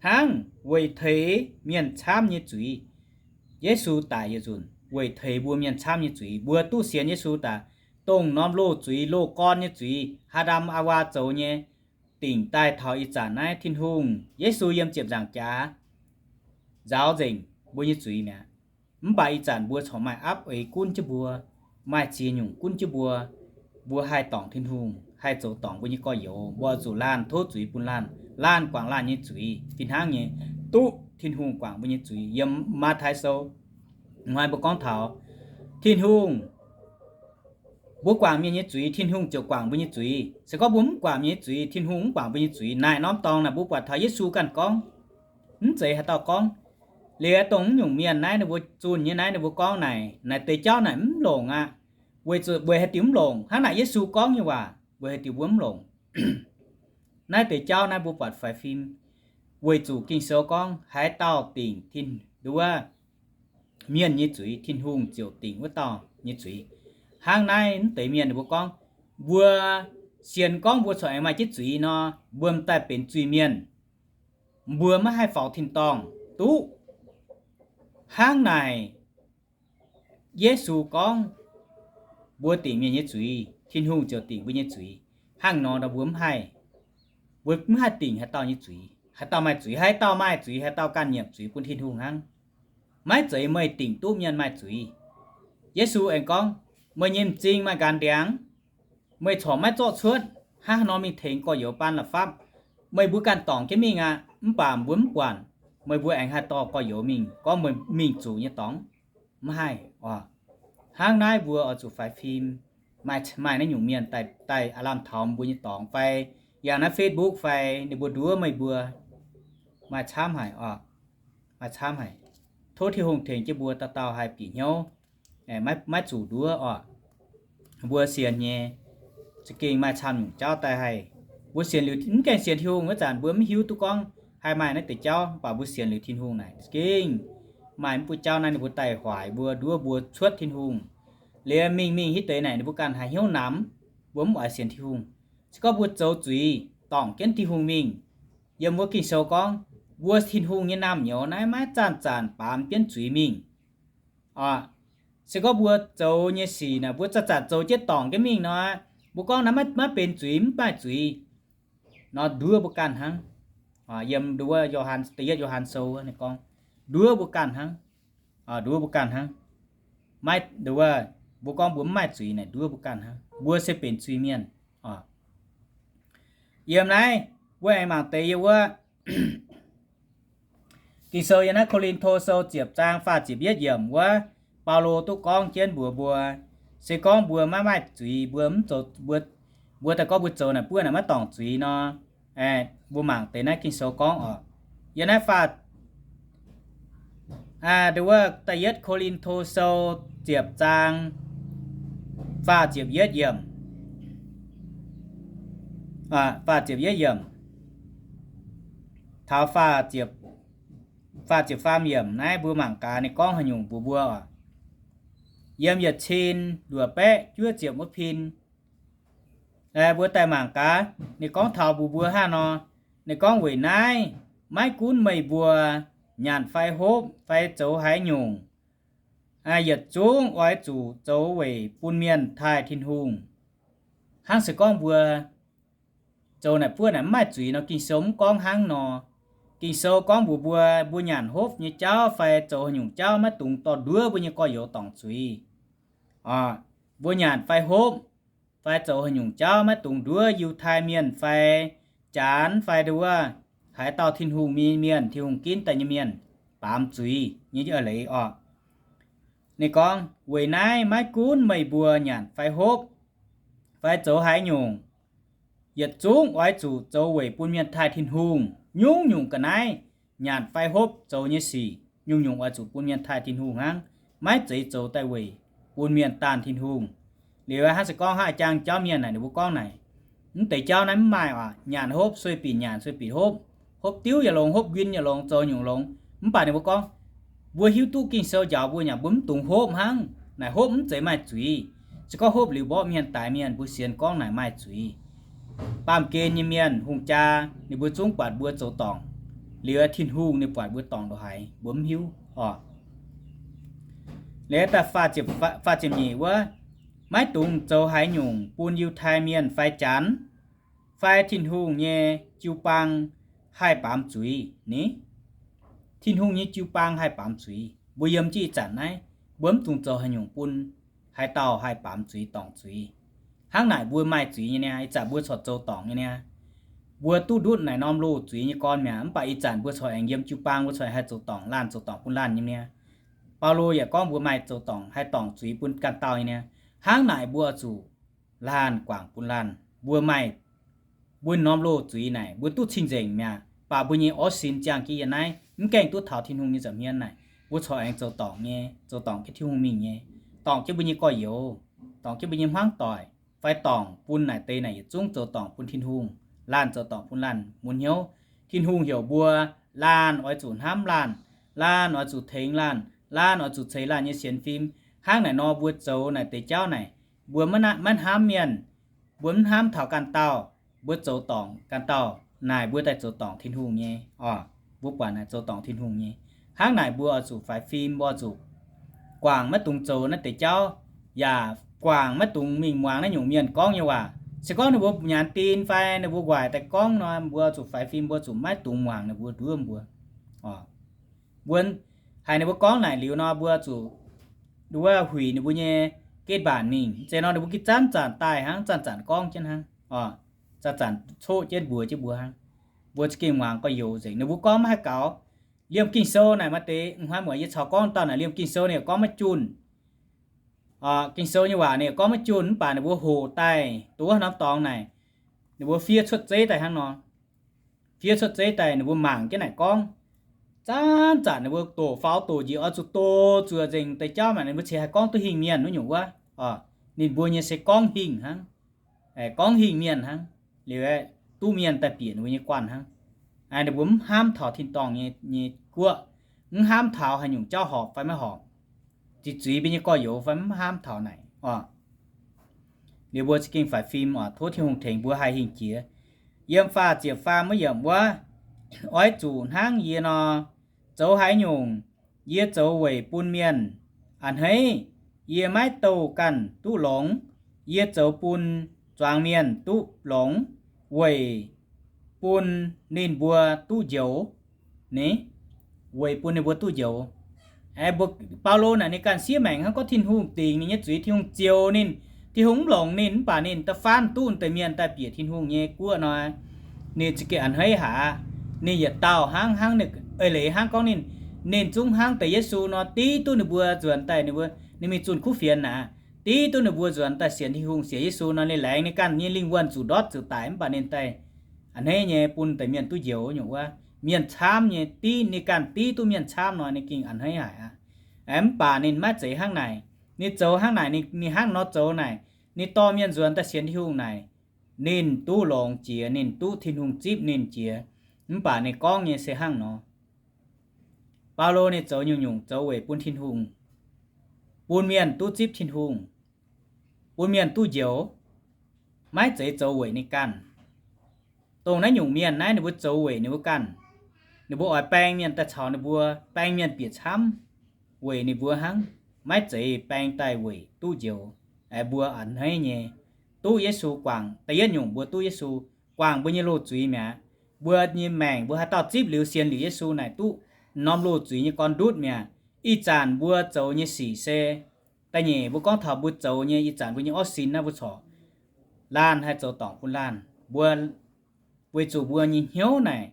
hnangv weic teix mienh camv nyei zuiz. Yesu daic yietc nzunc weic teix mbuo mienh camv nyei zuiz. Mbuo duqv sienx Yesu daaih, dongh norm loz-zuiz, loz-gorn nyei zuiz, Haa^ndam Aa^waa zoux nyei, dingc daaih taux ih zanc naaiv Tin-Hungh, Yesu yiem ziepc nzaangc jaax nzaaux nzengc mbuo nyei zuiz mi'aqv. Mv baac ih zanc mbuo corc maaih apv eix gunv jienv mbuo, maaih ziex nyungc gunv jienv mbuo. Mbuo haih dorngc Tin-Hungh, haih zoux dorngc mbuo nyei gorx-youz, mbuo oix zuqc laanh tov zuiz bun laanh, laanh guangc laanh nyei zuiz fih hnangv nyei, duqv Tin-Hungh guangc mbuo nyei zuiz. Yiem Matv^tai Sou hnoi mbuo gorngv taux Tin-Hungh, mbuo guangc mienh nyei zuiz, Tin-Hungh ziouc guangc mbuo nyei zuiz. Se gorngv mbuo mv guangc mienh nyei zuiz, Tin-Hungh mv guangc mbuo nyei zuiz. Naaic norm dorngx naaic mbuo buatc taux Yesu ganh gorngv, mv zeiz haaix dauh gorngv. Liuz dongh mv nyungc mienh naaiv ninh mbuo zunh nyei naaiv ninh mbuo gorngv naaic, naaic deix jauv naaic mv longc aqv. Weic zuqc weic haaix diuc mv longc? Hnangv naaic Yesu gorngv nyei waac, weic haaix diuc mbuo mv longc? Naaiv deix jauv naaiv mbuo buatc faix fim, weic zuqc Ging-Sou gorngv haaix dauh dingc Tin, nduov, mienh nyei zuiz, Tin-Hungh ziouc dingc wuov dauh nyei zuiz. Hnangv naaiv mv deix mienh ninh mbuo gorngv, mbuo sienx gorngv mbuo corc aengx maaih jienv zuiz nor, mbuo m'daaih benx zuiz-mienh, mbuo maiv haih faaux tin-dorngh duqv. Hnangv naaic, Yesu gorngv, mbuo dingc mienh nyei zuiz, Tin-Hungh ziouc dingc mbuo nyei zuiz. Hnangv nor nor mbuo mv haih, mbuo mv haih dingc haaix dauh nyei zuiz. Haaix dauh maaih zuiz, haaix dauh maaih zuiz, haaix dauh ganh nyiemc zuiz bun Tin-Hungh hnangv. Maiv zeiz meih dingc duqv mienh maaih zuiz. Yesu aengx gorngv, meih nyei m'zing maaih nqanx ndiangx, meih corc maiv zorqv cuotv, hnangv haaix nor mingh tengx gorx-youz baan la'fapv? Meih mbuo ganh dorngc jienv mingh aqv. Mv baac mbuo mv buatc meih mbuo aengx haih dorh gorx-youz mingh gorngv meih mingh zuqc nyei dorngx. Mv haih oc. Hnangv naaiv mbuo oix zuqc faix fim. Maaih, maaih naaiv nyungc mienh daaih, daaih aav lamh taux mbuo nyei dorngx fai yangh naaiv Facebook fai ninh mbuo nduov meih mbuo, maaih camv haic oc. Maaih camv haic. Tov Tin-Hungh tengx jienv mbuo dauh dauh haih bieqc hnyouv, maiv, maiv zuqc nduov oc. Mbuo sienx nyei, za'gengh maaih camv nyungc jauv daaih haih. Mbuo sienx liuz, mv gaengh sienx Tin-Hungh wuov zanc mbuo mv hiuv duqv gorngv haih maaih naaiv deix jauv, mv baac mbuo sienx liuz Tin-Hungh naaic za'gengh maaih mv baac jauv naaiv ninh mbuo daaih hoic mbuo, nduov mbuo cuotv Tin-Hungh. Liuz mingh mingh hitv deix naaic ninh mbuo ganh haiz hnyouv namx, mbuo mv oix sienx Tin-Hungh. Se gorngv mbuo zoux zuiz dorngc jienv Tin-Hungh mingh, yiem wuov Ging-Sou gorngv, mbuo Tin-Hungh nyei naamh nyouz naaiv maiv zanc-zanc baamz jienv zuiz mingh. Se gorngv mbuo zoux nyei sic naaic mbuo zanc-zanc zoux jienv dorngc jienv mingh nor, mbuo gorngv naaiv maiv, maiv benx zuiz, mv maaih zuiz nor, nduov mbuo ganh hnangv. Yiem nduov Yo^han, da'yietv Yo^han Sou ninh gorngv, nduov mbuo ganh hnangv. Nduov mbuo ganh hnangv. Maiv, nduov, mbuo gorngv mbuo mv maaih zuiz naaic, nduov mbuo ganh hnangv. Mbuo se benx zuiz-mienh. Yiem naaiv mbuo aengx mangc deix yiem wuov Ging-Sou yiem naaiv Ko^lin^to Sou ziepc zaang faah ziepc yietv yiemc wuov, Baulo duqv gorngv jienv mbuox mbuo, se gorngv mbuo maiv maaih zuiz, mbuo mv zoux, mbuo, mbuo daaih gorngv mbuo zoux naaic buov naaic maiv dorngc zuiz nor, mbuo mangc deix naaiv Ging-Sou gorngv oc. Yiem naaiv faah, aa, da'yietv Ko^lin^to Sou ziepc zaang faah ziepc yietv yiemc, faah ziepc yietv yiemc, taux faah ziepc, faah ziepc faam yiemc naaiv mbuo mangc gaax ninh gorngv haaix nyungc mbuox mbuo oc. Yiem yietc cin luoqc baeqv juov ziepc wuov pin, mbuo daaih mangc gaax ninh gorngv taux mbuox mbuo hnangv nor. Ninh gorngv, weic naaiv maiv gunv meih mbuo nyanc fai hopv fai zoux haaix nyungc, yietc zungv oix zuqc zoux weic bun mienh taaih Tin-Hungh. Hnangv se gorngv mbuo zoux naaic buov naaic mv maaih zuiz nor, Ging-Sou mv gorngv hnangv nor. Ging-Sou gorngv mbuox mbuo, mbuo nyanc hopv nyei jauv fai zoux haaix nyungc jauv maiv dungx dorh nduov mbuo nyei gorx-youz dorngc zuiz. Mbuo nyanc fai hopv fai zoux haaix nyungc jauv maiv dungx nduov Yiutai Mienh fai Janx fai nduov haaix dauh Tin-Hungh mienh, Tin-Hungh ginv daaih nyei mienh baamz zuiz nyei leiz oc. Ninh gorngv, weic naaiv maiv gunv meih mbuo nyanc fai hopv fai zoux haaix nyungc, yietc zungv oix zuqc zoux weic bun mienh taaih Tin-Hungh. Nyungc-nyungc ga'naaiv, nyanc fai hopv zoux nyei sic, nyungc-nyungc oix zuqc bun mienh taaih Tin-Hungh hnangv, maiv zeiz zoux daaih weic bun mienh daanh Tin-Hungh. Liuz hnangv se gorngv hnangv a'jang jauv mienh naaic ninh mbuo gorngv naaic, mv deix jauv naaiv mv maaih oc, nyanc hopv, sueih binc nyanc sueih binc hopv, hopv diuv yaac longx, hopv nquin yaac longx, zoux nyungc longx. Mv baac ninh mbuo gorngv, mbuo hiuv duqv Ging-Sou njaaux mbuo nyanc, mbuo mv dungx hopv hnangv. Naaic hopv mv zeiz maaih zuiz. Se gorngv hopv liuz mborqv mienh daix mienh, mbuo sienx gorngv naaic maaih zuiz. Baamh gen nyei mienh hungh jaa ninh mbuo zungv buatc mbuo zoux dorngc. Liuz Tin-Hungh ninh buatc mbuo dorngc ndongc haaix mbuo mv hiuv oc. Liuz daaih faah ziepc nyeic wuov, maiv dungx zoux haaix nyungc bun Yiutai Mienh fai Janx fai Tin-Hungh nyei jiu-baang haih baamz zuiz ni. Tin-Hungh nyei jiu-baang haih baamz zuiz. Mbuo yiem jienv ih zanc naaiv, mbuo mv dungx zoux haaix nyungc bun haaix dauh haih baamz zuiz dorngc zuiz. Hnangv naaic mbuo maaih zuiz nyei niaa, ih zanc mbuo corc zoux dorngc nyei niaa. Mbuo duqv ndutv naaic norm loz zuiz nyei gorn mi'aqv, mv baac ih zanc mbuo corc aengx yiem jiu-baang, mbuo corc haih zoux dorngc laanh, zoux dorngc bun laanh nyei niaa. Baulo yaac gorngv mbuo maaih zoux dorngc, haih dorngc zuiz bun ganh dauh nyei niaa. Hnangv naaic mbuo oix zuqc laanh guangc bun laanh. Mbuo maaih, mbuo norm loz zuiz naaic mbuo duqv cing-nzengc mi'aqv, baac mbuo nyei orv sin ziangh jienv yiem naaiv, mv gaengh duqv taux Tin-Hungh nyei nza'hmien naaic, mbuo corc aengx zoux dorngc nyei, zoux dorngc jienv Tin-Hungh mingh nyei, dorngc jienv mbuo nyei gorx-youz, dorngc jienv mbuo nyei hmuangv doic, fai dorngc bun naaic deix naaic yietc zungv zoux dorngc bun Tin-Hungh. Laanh zoux dorngc bun laanh mun hnyouv. Tin-Hungh heuc mbuo laanh oix zuqc hnamv laanh, laanh oix zuqc tengx laanh, laanh oix zuqc ceix laanh nyei sienx fim. Hnangv naaic nor mbuo zoux naaic deix jauv naaic, mbuo maiv hnamv mienh, mbuo mv hnamv taux ganh dauh, mbuo zoux dorngc ganh dauh naaic mbuo daaih zoux dorngc Tin-Hungh nyei oc. Mbuo buatc naaic zoux dorngc Tin-Hungh nyei. Hnangv naaic mbuo oix zuqc faix fim, mbuo oix zuqc guangc maiv dungx zoux naaiv deix jauv, yaac guangc maiv dungx mingh muangx naaiv nyungc mienh gorngv nyei waac. Se gorngv ninh mbuo nyaanx din fai ninh mbuo waaic daaih gorngv nor, mbuo zuqc faix fim, mbuo zuqc maiv dungx muangx ninh mbuo nduov mbuo oc. Mbuo haiz ninh mbuo gorngv naaic liuz nor, mbuo zuqc wuov huic ninh mbuo nyei getv mbaanc mingh. Zeiz nor ninh mbuo gengh zanc-zanc daaih hnangv, zanc-zanc gorngv jienv hnangv oc. Zanc-zanc coqv jienv mbuox jienv mbuo hnangv. Mbuo za'gengh muangx gorx-youz nzengc. Ninh mbuo gorngv maiv haih gaux. Liemh Ging-Sou naaic maaih deix hnoi muoc yie caux gorngv dauh naaic, liemh Ging-Sou ninh gorngv maiv junh. Ging-Sou nyei waac ninh gorngv maiv junh, mv baac ninh mbuo hoqc daaih doqv norm dorngx naaic, ninh mbuo fiev cuotv zeiv daaih hnangv nor. Fiev cuotv zeiv daaih ninh mbuo mangc jienv naaic gorngv, zanc-zanc ninh mbuo doqc faaux doqc njiec oix zuqc doqc zuoqc nzengc deix jauv maah, ninh mbuo cingx haih gorngv duqv hingh mienh wuov nyungc wuov. Ninh mbuo nyei se gorngv hingh hnangv, gorngv hingh mienh hnangv. Liuz duqv mienh daaih bieqc ninh mbuo nyei guanh hnangv. Ninh mbuo mv hnamv taux tin-dorngh nyei guoqv, mv hnamv taux haaix nyungc jauv horpc fai maiv horpc, zuiz-zuiz mbuo nyei gorx-youz fai mv hnamv taux naaic oc. Liuz mbuo za'gengh faix fim oc, tov Tin-Hungh tengx mbuo haih hingh jiex. Yiem faah ziepc faam wuov yiemc wuov, oix zuqc hnangv yie nor, zoux haaix nyungc, yie zoux weic bun mienh a'hneiv. Yie maiv douh ganh duqv longx. Yie zoux bun zuangx mienh duqv longx, weic bun ninh mbuo duqv njoux. Ni, weic bun ninh mbuo duqv njoux. Baulo naaic ninh ganh siev maengc hnangv gorngv Tin-Hungh dingc ninh nyei zuiz, Tin-Hungh zioux ninh, Tin-Hungh mv longc ninh, mv baac ninh da'faanh duqv deix mienh daaih bieqc Tin-Hungh nyei guoqv nor, ninh za'gengh a'hneiv haic aqv. Ninh yietc dauh hnangv, hnangv ninh Eix leiz hnangv gorngv ninh, ninh zungv hnangv deix Yesu nor, div duqv ninh mbuo nzuonx daaih, ninh mbuo, ninh mingh zunh kuv fienx naaic, div duqv ninh mbuo nzuonx daaih sienx Tin-Hungh, sienx Yesu nor, ninh laengz ninh ganh nyei lingh wuonh zuqc ndortv zuqc daic, mv baac ninh daaih a'hneiv nyei bun deix mienh duqv njoux nyungc wuov. Mienh camv nyei div, ninh ganh div duqv mienh camv nor, ninh gengh a'hneiv haic aqv. Mv baac ninh maiv zeiz hnangv naaic. Ninh zoux hnangv naaic, ninh, ninh hnangv nor zoux naaic, ninh dorh mienh nzuonx daaih sienx Tin-Hungh naaic, ninh duqv longx jiex, ninh duqv Tin-Hungh zipv ninh jiex. Mv baac ninh gorngv nyei se hnangv nor. Baulo ninh zoux nyungc-nyungc zoux weic bun Tin-Hungh, bun mienh duqv zipv Tin-Hungh, bun mienh duqv njoux, maiv zeiz zoux weic ninh ganh. Dongh naaiv nyungc mienh naaiv ninh mbuo zoux weic ninh mbuo ganh. Ninh mbuo oix baeng mienh daaih caux ninh mbuo, baeng mienh bieqc camv weic ninh mbuo hnangv, maiv zeiz baeng daaih weic duqv njoux. Aengx mbuo a'hneiv nyei duqv Yesu guangc. Da'yietv nyungc mbuo duqv Yesu guangc mbuo nyei loz-zuiz mi'aqv. Mbuo nyei maengc mbuo haaix dauh zipv liuz sienx liuz Yesu naaic duqv norm loz-zuiz nyei gorn ndutv mi'aqv. Ih zanc mbuo zoux nyei sic se, da'nyeic mbuo gorngv taux mbuo zoux nyei ih zanc mbuo nyei orv sin naaiv mbuo corc laanh haih zoux dorngc bun laanh. Mbuo weic zuqc mbuo nyei hnyouv naaic,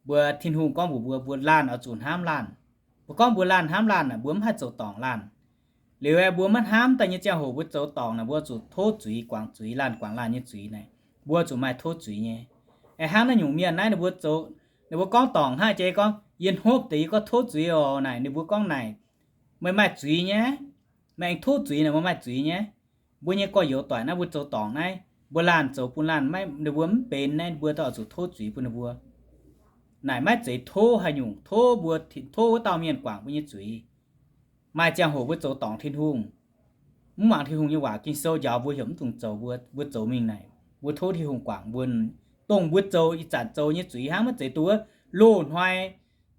mbuo Tin-Hungh gorngv mbuox mbuo, mbuo laanh oix zuqc hnamv laanh. Mbuo gorngv mbuo laanh hnamv laanh naaic, mbuo mv haih zoux dorngc laanh. Liuz aeqv, mbuo maiv hnamv daaih nyei ziangh hoc mbuo zoux dorngc naaic, mbuo zuqc tov zuiz, guangc zuiz, laanh guangc laanh nyei zuiz naaic, mbuo zuqc maaih tov zuiz nyei. Aeqv, hnangv naaiv nyungc mienh naaiv ninh mbuo zoux, ninh mbuo gorngv dorngc hnangv jiex gorngv, yie hnopv deix yie gorngv tov zuiz oc naaic, ninh mbuo gorngv naaic, meih maaih zuiz nyei. Meih aengx tov zuiz naaic, meih maaih zuiz nyei. Mbuo nyei gorx-youz doic naaiv mbuo zoux dorngc naaiv, mbuo laanh zoux bun laanh maiv, ninh mbuo mv benx naaiv, mbuo daaih oix zuqc tov zuiz bun ninh mbuo. Naaic maiv zeiz tov haaix nyungc, tov mbuo, tov wuov dauh mienh guangc mbuo nyei zuiz. Maaih ziangh hoc mbuo zoux dorngc Tin-Hungh, mv muangx Tin-Hungh nyei waac, Ging-Sou njaaux mbuo heuc mv dungx zoux, mbuo, mbuo zoux mingh naaic, mbuo tov Tin-Hungh guangc mbuo. Dongh mbuo zoux ih zanc zoux nyei zuiz hnangv, maiv zeiz duqv wuov loz hnoi,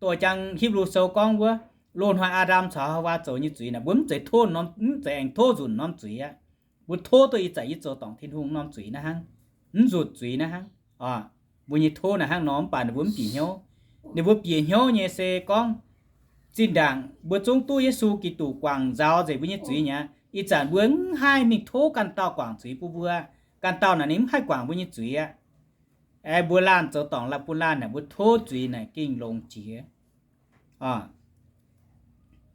doix jang Hipv^lu Sou gorngv wuov, loz hnoi Aa^ndam caux Haawaa zoux nyei zuiz naaic, mbuo mv zeiz tov norm, mv zeiz aengx tov nzunc norm zuiz aqv. Mbuo tov duqv ih zanc yie zoux dorngc Tin-Hungh norm zuiz naaiv hnangv, mv nzunc zuiz naaiv hnangv. Mbuo nyei tov naaiv hnangv nor, mv baac ninh mbuo mv bieqc hnyouv. Ninh mbuo bieqc hnyouv nyei se gorngv, zinh ndaangc mbuo zungv duqv Yesu Giduc guangc nzaaux nzengc mbuo nyei zuiz mi'aqv. Ih zanc mbuo mv haih mingh tov ganh dauh guangc zuiz bun mbuo. Ganh dauh naaic ninh mv haih guangc mbuo nyei zuiz aqv. Aeqv, mbuo laanh zoux dorngc la'buo laanh naaic, mbuo tov zuiz naaic gengh longx jiex.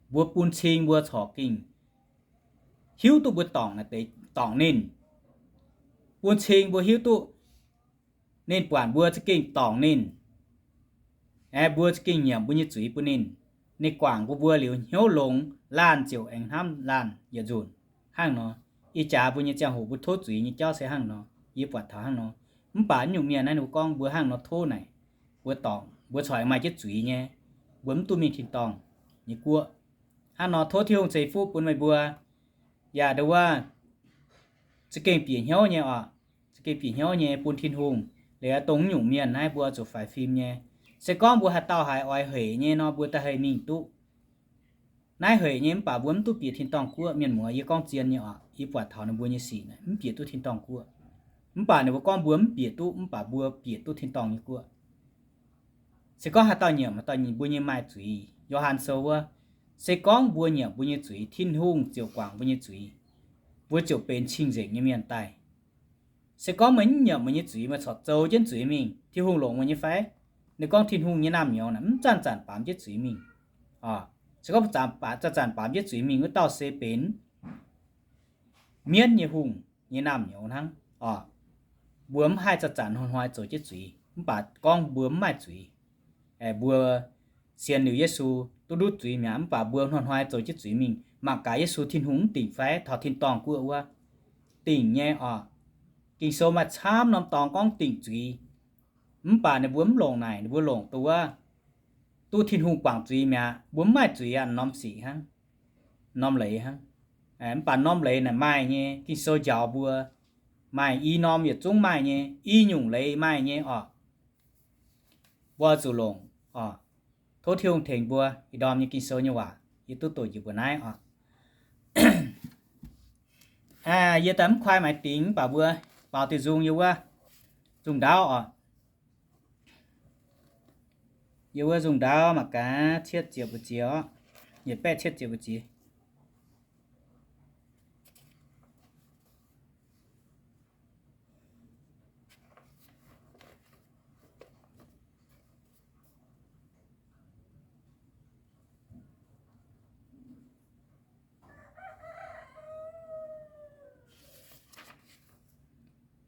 Mbuo bun cing mbuo corc gengh hiuv duqv mbuo dorngc naaic deix dorngc ninh. Bun cing mbuo hiuv duqv ninh buatc mbuo za'gengh dorngc ninh. Aeqv, mbuo za'gengh nyiemc mbuo nyei zuiz bun ninh. Ninh guangc mbuo, mbuo liuz hnyouv longx, laanh ziouc aengx hnamv laanh yietc nzunc. Hnangv nor, ih jaax mbuo nyei ziangh hoc mbuo tov zuiz nyei jauv se hnangv nor. Yie buatc taux hnangv nor. Mv baac naaiv nyungc mienh naaiv ninh mbuo gorngv mbuo hnangv nor tov naaic, mbuo dorngc, mbuo corc aengx maaih jienv zuiz nyei. Mbuo mv duqv mingh tin-dorngh nyei guoqv. Hnangv nor tov Tin-Hungh ceix fuqv bun meih mbuo. Yaac ndo wuov, za'gengh bieqc hnyouv nyei oc. Za'gengh bieqc hnyouv nyei bun Tin-Hungh. Liuz dongh naaiv nyungc mienh naaiv mbuo zuqc faix fim nyei. Se gorngv mbuo haaix dauh haiz oix hec nyei nor, mbuo da'heiz mingh duqv. Naaiv hec nyei mv baac mbuo mv duqv bieqc tin-dorngh guoqv. Mienh muoz, yie gorngv zien nyei oc. Yie buatc taux ninh mbuo nyei sic naaic, mv bieqc duqv tin-dorngh guoqv. Mv baac ninh mbuo gorngv mbuo mv bieqc duqv, mv baac mbuo bieqc duqv tin-dorngh nyei guoqv. Se gorngv haaix dauh nyiemc, haaix dauh nyiemc mbuo nyei maaih zuiz. Yo^han Sou wuov, se gorngv mbuo nyiemc mbuo nyei zuiz, Tin-Hungh ziouc guangc mbuo nyei zuiz, mbuo ziouc benx cing-nzengc nyei mienh daaih. Se gorngv meih mv nyiemc meih nyei zuiz, meih corc zoux jienv zuiz mingh, Tin-Hungh longc meih nyei fai? Ninh gorngv Tin-Hungh nyei naamh nyouz naaic mv zanc-zanc baamz jienv zuiz mingh. Se gorngv zanc-zanc baamz jienv zuiz mingh wuov dauh se benx mienv nyei hungh nyei naamh nyouz hnangv. Mbuo mv haih zanc-zanc hnoi-hnoi zoux jienv zuiz, mv baac gorngv mbuo mv maaih zuiz. Mbuo sienx liuz Yesu duqv ndutv zuiz mi'aqv, mv baac mbuo hnoi-hnoi zoux jienv zuiz mingh. Mangc gaax Yesu Tin-Hungh mv dingc fai taux tin-dorngh guoqv wuov? Dingc nyei oc. Ging-Sou maaih camv norm dorngx gorngv dingc zuiz. Mv baac ninh mbuo mv longc naaic, ninh mbuo longc dongh wuov, duqv Tin-Hungh guangc zuiz mi'aqv. Mbuo mv maaih zuiz aqv, norm sic hnangv, norm leiz hnangv. Mv baac norm leiz naaic maaih nyei, Ging-Sou njaaux mbuo, maaih i norm yietc zungv maaih nyei, i nyungc leiz maaih nyei oc. Mbuo zuqc longc oc. Tov Tin-Hungh tengx mbuo. Ih ndorm nyei Ging-Sou nyei waac yie duqv doqc njiec mbuo naaiv oc. Yie daaih mv kuaai maaiz dingx, mv baac mbuo baaux diuh nzung yie wuov nzung ndaauv oc. Yie wuov nzung ndaauv mangc gaax cietv ziepc mbu'ziex oc. Yietc baeqv cietv ziepc mbu'ziex.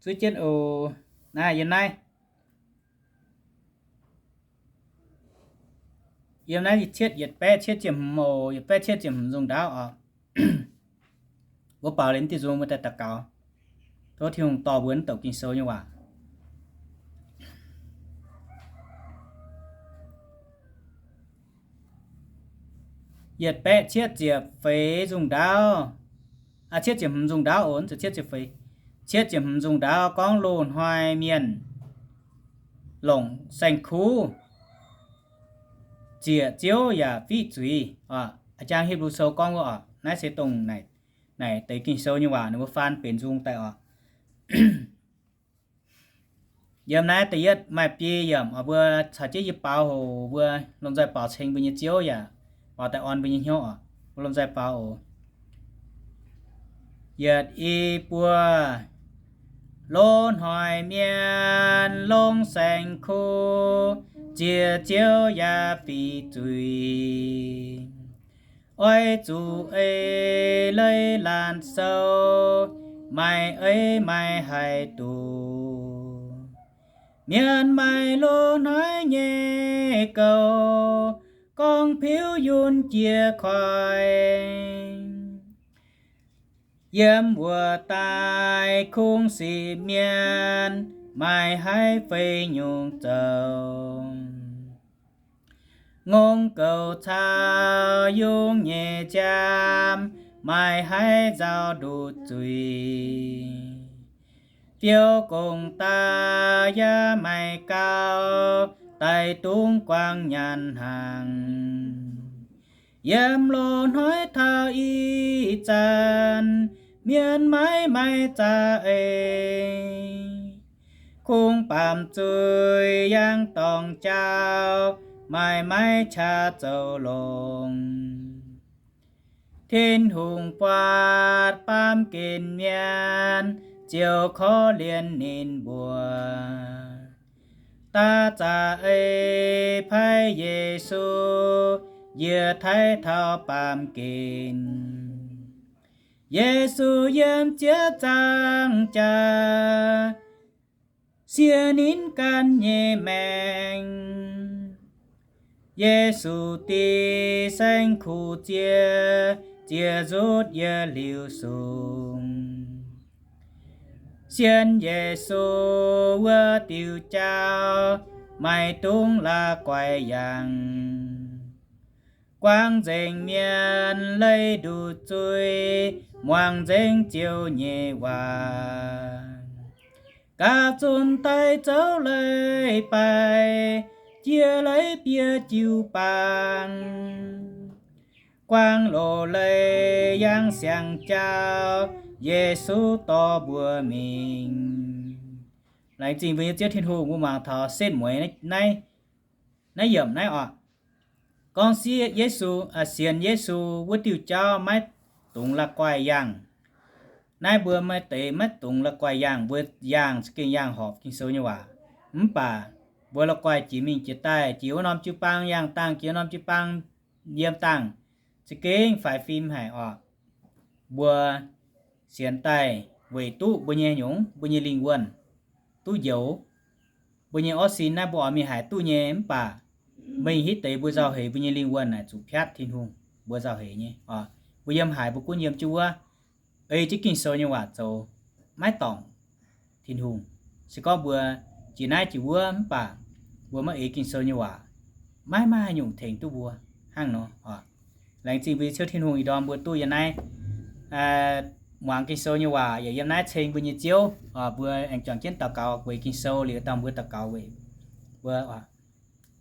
Zuov jienv oc. Naaiv yiem naaiv, yiem naaiv cietv yietc baeqv cietv ziepc hmz oc, yietc baeqv cietv ziepc hmz nzung ndaauv oc. Mbuo baaux liuz diuh nzung mbuo daaih daux gaux. Tov Tin-Hungh dorh mbuo mv douc Ging-Sou nyei waac. Yietc baeqv cietv ziepc feix nzung ndaauv, cietv ziepc hmz nzung ndaauv oc, cietv ziepc feix, cietv ziepc hmz nzung ndaauv gorngv loz-hnoi mienh longc saeng-kuv ziec Ziouv yaac fiqv zuiz. A'jang Hipv^lu Sou gorngv wuov oc. Naaiv se dongh naaic deix Ging-Sou nyei waac ninh mbuo faan benx nzung daaih oc. Yiem naaiv da'yietv maaih biei yiemc oc, mbuo caux jienv yie baaux hoc, mbuo lomh nzoih baaux ceng mbuo nyei Ziouv yaac baaux daaih orn mbuo nyei hnyouv oc. Mbuo lomh nzoih baaux oc. Yietc, i, buo. Loz-hnoi mienh longc saeng-kuv ziec Ziouv yaac fiqv zuiz. Oix zuqc ei leiz laanh sou, maaih eix maaih haih doqc. Mienh maaih loz-hnoi nyei goux, gorngv piuv yunh jiex koiv. Yiem wuov daaih kungx sipv mienh maaih haiz fei nyungc zoux. Ngongh goux caux yungz nyei nziaamv maaih haiz nzauh nduqc zuiz. Fiou gong-daqc yaac maaih gauh daaih dungx guangc nyanc hnaangx. Yiem loz-hnoi taux ih zanc, mienh maiv maaih za'eix. Kungx baamh zuiz yangh dorngc jauv, maaih maiv qaqv zoux longx. Tin-Hungh buatc baamh gen mienh, ziouc korv-lienh ninh mbuo. Daav za'eix paaiv Yesu, njiec taaih taux baamh gen. Yesu yiem ziex zaangc jaax, sie ninh ganh nyei maengc. Yesu dingc saeng-kuv ziex, ziex nzutv yietc liuz sung. Sienx Yesu wuov diuh jauv, maiv dungx la'guaih yangh. Guangc nzengc mienh leih nduqc zuiz, muangx nzengc Ziouv nyei waac. Gapv zunc daaih zoux leiz-baaix, jiex leiz-bieqc jiu-baang. Guangc loz leiz yangh siang-jauv, Yesu dorh mbuo mingh. Laengz zingh mbuo nyei Ziouv Tin-Hungh, mbuo muangx taux setv mueiz naaiv, naaiv yiemc naaiv oc. Gorngv Yesu, sienx Yesu wuov diuh jauv maiv dungx la'guaih yangh. Naaiv mbuo maaih deix maiv dungx la'guaih yangh, mbuo yangh za'gengh yangh horpc Ging-Sou nyei waac. Mv baac mbuo la'guaih jiex mingh jiex daaih, jiex wuov norm jiu-baang yangh dangh, jiex wuov norm jiu-baang yiem dangh, za'gengh faix fim haic oc. Mbuo sienx daaih weic duqv mbuo nyei nyungc, mbuo nyei lingh wuonh duqv njoux. Mbuo nyei orv sin naaiv mbuo oix mingh haaix duqv nyei, mv baac mingh hitv deix mbuo nzauh heix mbuo nyei lingh wuonh naaic zuqc piatv Tin-Hungh, mbuo nzauh heix nyei oc. Mbuo yiem haaix mbuo gunv yiem jienv wuov, ei jienv Ging-Sou nyei waac zoux, maiv dorngc Tin-Hungh. Se gorngv mbuo jiex naaiv jiex wuov mv baac mbuo maiv ei Ging-Sou nyei waac, maiv maaih haaix nyungc tengx duqv mbuo hnangv nor oc. Laengz zingh mbuo nyei Ziouv Tin-Hungh ih ndorm mbuo duqv yiem naaiv muangx Ging-Sou nyei waac, yaac yiem naaiv ceng mbuo nyei Ziouv. Mbuo aengx juangc jienv daux gaux weic Ging-Sou liuz, dangh mbuo daux gaux weic mbuo,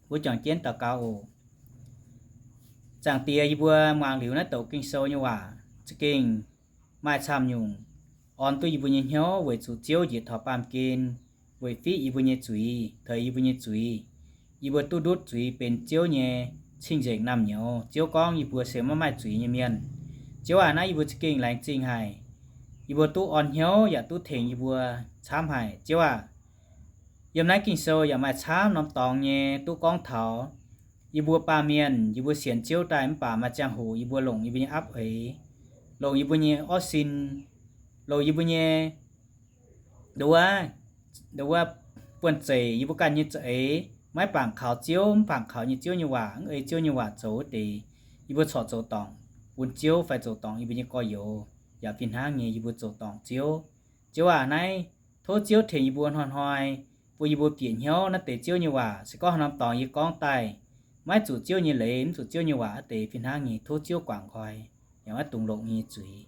mbuo juangc jienv daux gaux oc. Zaangc Diex, yie mbuo muangx liuz naaiv douc Ging-Sou nyei waac za'gengh maaih camv nyungc orn duqv yie mbuo nyei hnyouv, weic zuqc Ziouv njiec taux baamh gen weic fiqv yie mbuo nyei zuiz, teix yie mbuo nyei zuiz. Yie mbuo duqv ndutv zuiz benx Ziouv nyei cing-nzengc naamh nyouz. Ziouv gorngv yie mbuo se maiv maaih zuiz nyei mienh. Ziouv aac, naaiv yie mbuo za'gengh laengz zingh haic. Yie mbuo duqv orn hnyouv yaac duqv tengx yie mbuo camv haic. Ziouv aac, yiem naaiv Ging-Sou yaac maaih camv norm dorngx nyei duqv gorngv taux yie mbuo baamh mienh, yie mbuo sienx Ziouv daaih mv baac maaih ziangh hoc yie mbuo longc yie mbuo nyei apv eix, longc yie mbuo nyei orv sin, longc yie mbuo nyei nduov, nduov buonv-zeic yie mbuo ganh nyei za'eix maiv bangc kaux Ziouv, mv bangc kaux nyei Ziouv nyei waac, mv ei Ziouv nyei waac zoux wuov deix, yie mbuo corc zoux dorngc bun Ziouv fai zoux dorngc yie mbuo nyei gorx-youz, yaac fih hnangv nyei yie mbuo zoux dorngc Ziouv. Ziouv aac, naaiv tov Ziouv tengx yie mbuo hnoi-hnoi, bun yie mbuo bieqc hnyouv naaiv deix Ziouv nyei waac. Se gorngv haaix norm dorngx yie gorngv daaih maiv zuqc Ziouv nyei leiz, mv zuqc Ziouv nyei waac wuov deix, fih hnangv nyei tov Ziouv guangc nqoi, yaac maiv dungx longc nyei zuiz.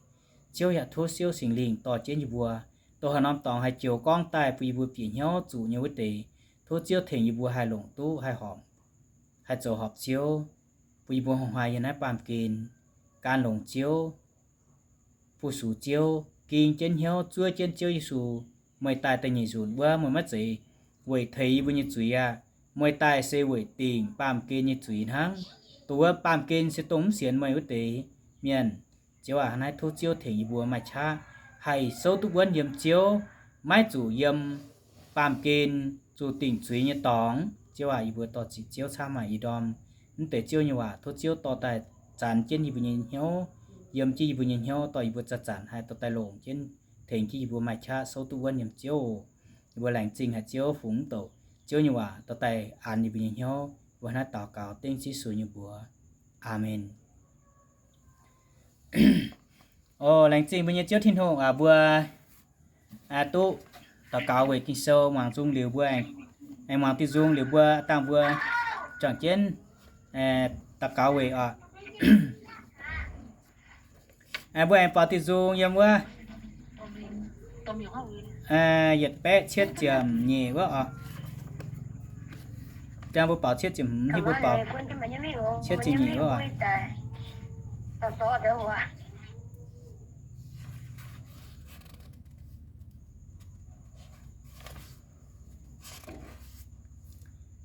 Ziouv yaac tov Ziouv Singx Lingh dorh jienv yie mbuo, dongh haaix norm dorngx haih joux gorngv daaih bun yie mbuo bieqc hnyouv zuqc nyei wuov deix, tov Ziouv tengx yie mbuo haih longc duqv, haih horpc, haih zoux horpc Ziouv, bun yie mbuo hnoi-hnoi yiem naaiv baamh gen gan longx Ziouv, fu-sux Ziouv, ging jienv hnyouv zuov jienv Ziouv Yesu, meih daaih da'nyeic nzunc wuov meih maiv zeiz weic teix yie mbuo nyei zuiz aqv. Meih daaih se weic dingc baamh gen nyei zuiz hnangv. Dongh wuov baamh gen se dongh mv sienx meih wuov deix mienh. Ziouv aac, naaiv tov Ziouv tengx yie mbuo maaih qaqv haih souv duqv wuonv yiem Ziouv, maiv zuqc yiem baamh gen zuqc dingc zuiz nyei dorngx. Ziouv aac, yie mbuo dorh ziqc Ziouv camv haic ih ndorm mv deix Ziouv nyei waac, tov Ziouv dorh daaih zanx jienv yie mbuo nyei hnyouv, yiem jienv yie mbuo nyei hnyouv, dorh yie mbuo zanc-zanc haih dorh daaih longc jienv, tengx jienv yie mbuo maaih qaqv souv duqv wuonv yiem Ziouv oc. Yie mbuo laengz zingh haic Ziouv fungx mv douc Ziouv nyei waac dorh daaih anx yie mbuo nyei hnyouv. Mbuo naaiv daux gaux dengv Yesu nyei mbuox. Aamen. O, laengz zingh mbuo nyei Ziouv Tin-Hungh aac, mbuo duqv daux gaux weic Ging-Sou muangx nzung liuz mbuo aengx muangx diuh nzung liuz mbuo dangh mbuo juangc jienv daux gaux weic oc. Mbuo aengx baaux diuh nzung yiem wuov yietc baeqv cietv ziepc nyeic wuov oc. Dangh mbuo baaux cietv ziepc hmz, mbuo baaux cietv ziepc nyeic wuov oc.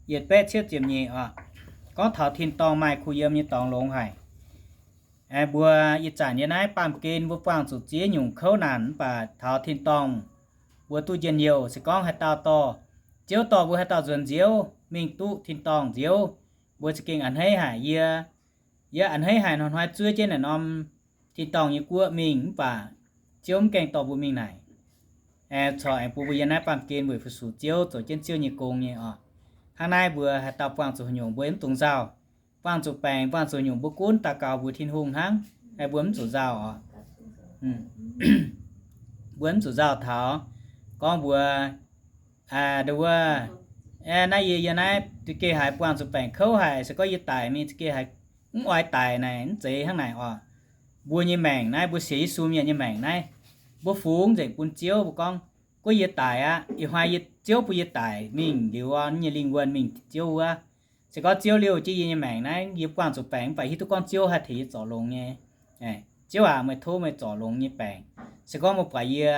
Yietc baeqv cietv ziepc nyeic oc. Gorngv taux tin-dorngh maaih kuh yiem nyei dorngx longx haic. Mbuo ih zanc yiem naaiv baamh gen mbuo buangh zuqc ziex nyungc kouv naanc, mv baac taux tin-dorngh mbuo duqv njien-youh. Se gorngv haaix dauh dorh, Ziouv dorh mbuo haaix dauh nzuonx nziouv mingh duqv tin-dorngh nziouv, mbuo za'gengh a'hneiv haic. Yie, yie a'hneiv haic hnoi-hnoi zuov jienv naaic norm tin-dorngh nyei guoqv mingh, mv baac Ziouv mv gaengh dorh mbuo mingh naaic. Aengx corc aengx bun mbuo yiem naaiv baamh gen weic fu-sux Ziouv, zoux jienv Ziouv nyei gong nyei oc. Hnangv naaiv mbuo haaix dauh buangh zuqc haaix nyungc mbuo mv dungx nzauh. Buangh zuqc baengc, buangh zuqc nyungc mbuo gunv daux gaux mbuox Tin-Hungh hnangv, mbuo mv zuqc nzauh oc. Mbuo mv zuqc nzauh taux gorngv mbuo, nduov wuov, naaiv yie, yie naaiv za'gengh haiz buangh zuqc baengc kouv haic, se gorngv yie daic mingh za'gengh haiz mv oix daic naaic, mv zeiz hnangv naaic oc. Mbuo nyei maengc naaiv, mbuo sienx Yesu mienh nyei maengc naaiv, mbuo fungx nzengc bun Ziouv. Mbuo gorngv, gorngv yie daic aqv, ih hnoi yie, Ziouv bun yie daic mingh liuz, nyei lingh wuonh mingh Ziouv wuov. Se gorngv Ziouv liouh jienv yie nyei maengc naaiv, yie buangh zuqc baengc mv baac hiuv duqv gorngv Ziouv haih tengx yie zorc longx nyei. Ziouv aac, meih tov meih zorc longx nyei baengc. Se gorngv meih buatc yie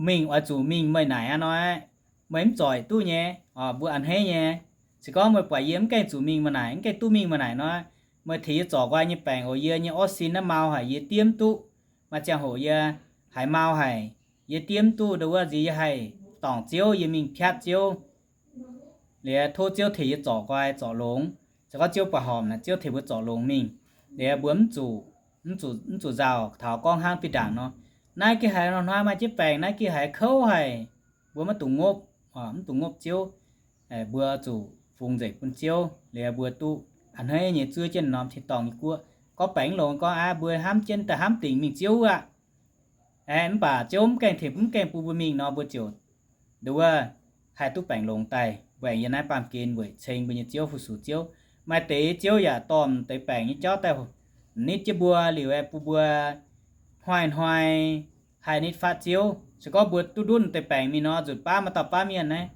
mingh oix zuqc mingh meih naaic aqv nor, meih mv zorc duqv nyei. Mbuo a'hneiv nyei. Se gorngv meih buatc yie mv gaengh zuqc mingh meih naaic, mv gaengh duqv mingh meih naaic nor, meih tengx yie zorc nqoi nyei baengc oc. Yie nyei orv sin naaiv mau haic, yie diev mv duqv. Maaih ziangh hoc yie haiz mau haic, yie diev mv duqv, nduov wuov nziex yie haih dorngc Ziouv, yie mingh piatv Ziouv. Liuz tov Ziouv tengx yie zorc nqoi zorc longx. Se gorngv Ziouv buatc horpc naaic, Ziouv tengx mbuo zorc longx mingh. Liuz mbuo mv zuqc, mv zuqc, mv zuqc nzauh taux gorngv hnangv fih ndaangc nor, naaiv gengh haiz hnoi-hnoi maaih jienv baengc, naaiv gengh haiz kouv haic. Mbuo maiv dungx ngopv, mv dungx ngopv Ziouv. Mbuo zuqc fungx nzengc bun Ziouv, liuz mbuo duqv a'hneiv nyei zuov jienv norm tin-dorngh nyei guoqv. Gorngv baengc mv longx, gorngv aav, mbuo hnamv jienv daaih hnamv dingc mingh Ziouv aqv. Aeqv, mv baac Ziouv mv gaengh tengx, mv gaengh bun mbuo mingh nor, mbuo ziouc, nduov wuov, haih duqv baengc longx daaih. Mbuo aengx yiem naaiv baamh gen weic ceng mbuo nyei Ziouv, fu-sux Ziouv. Maaih deix Ziouv yaac dorh deix baengc nyei jauv daaih nitv jienv mbuo liuz aeqv, bun mbuo hnoi-hnoi haih nitv fatv Ziouv. Se gorngv mbuo duqv ndutv deix baengc mingh nor, nzunc baav maaih dauh baav mienh naaiv,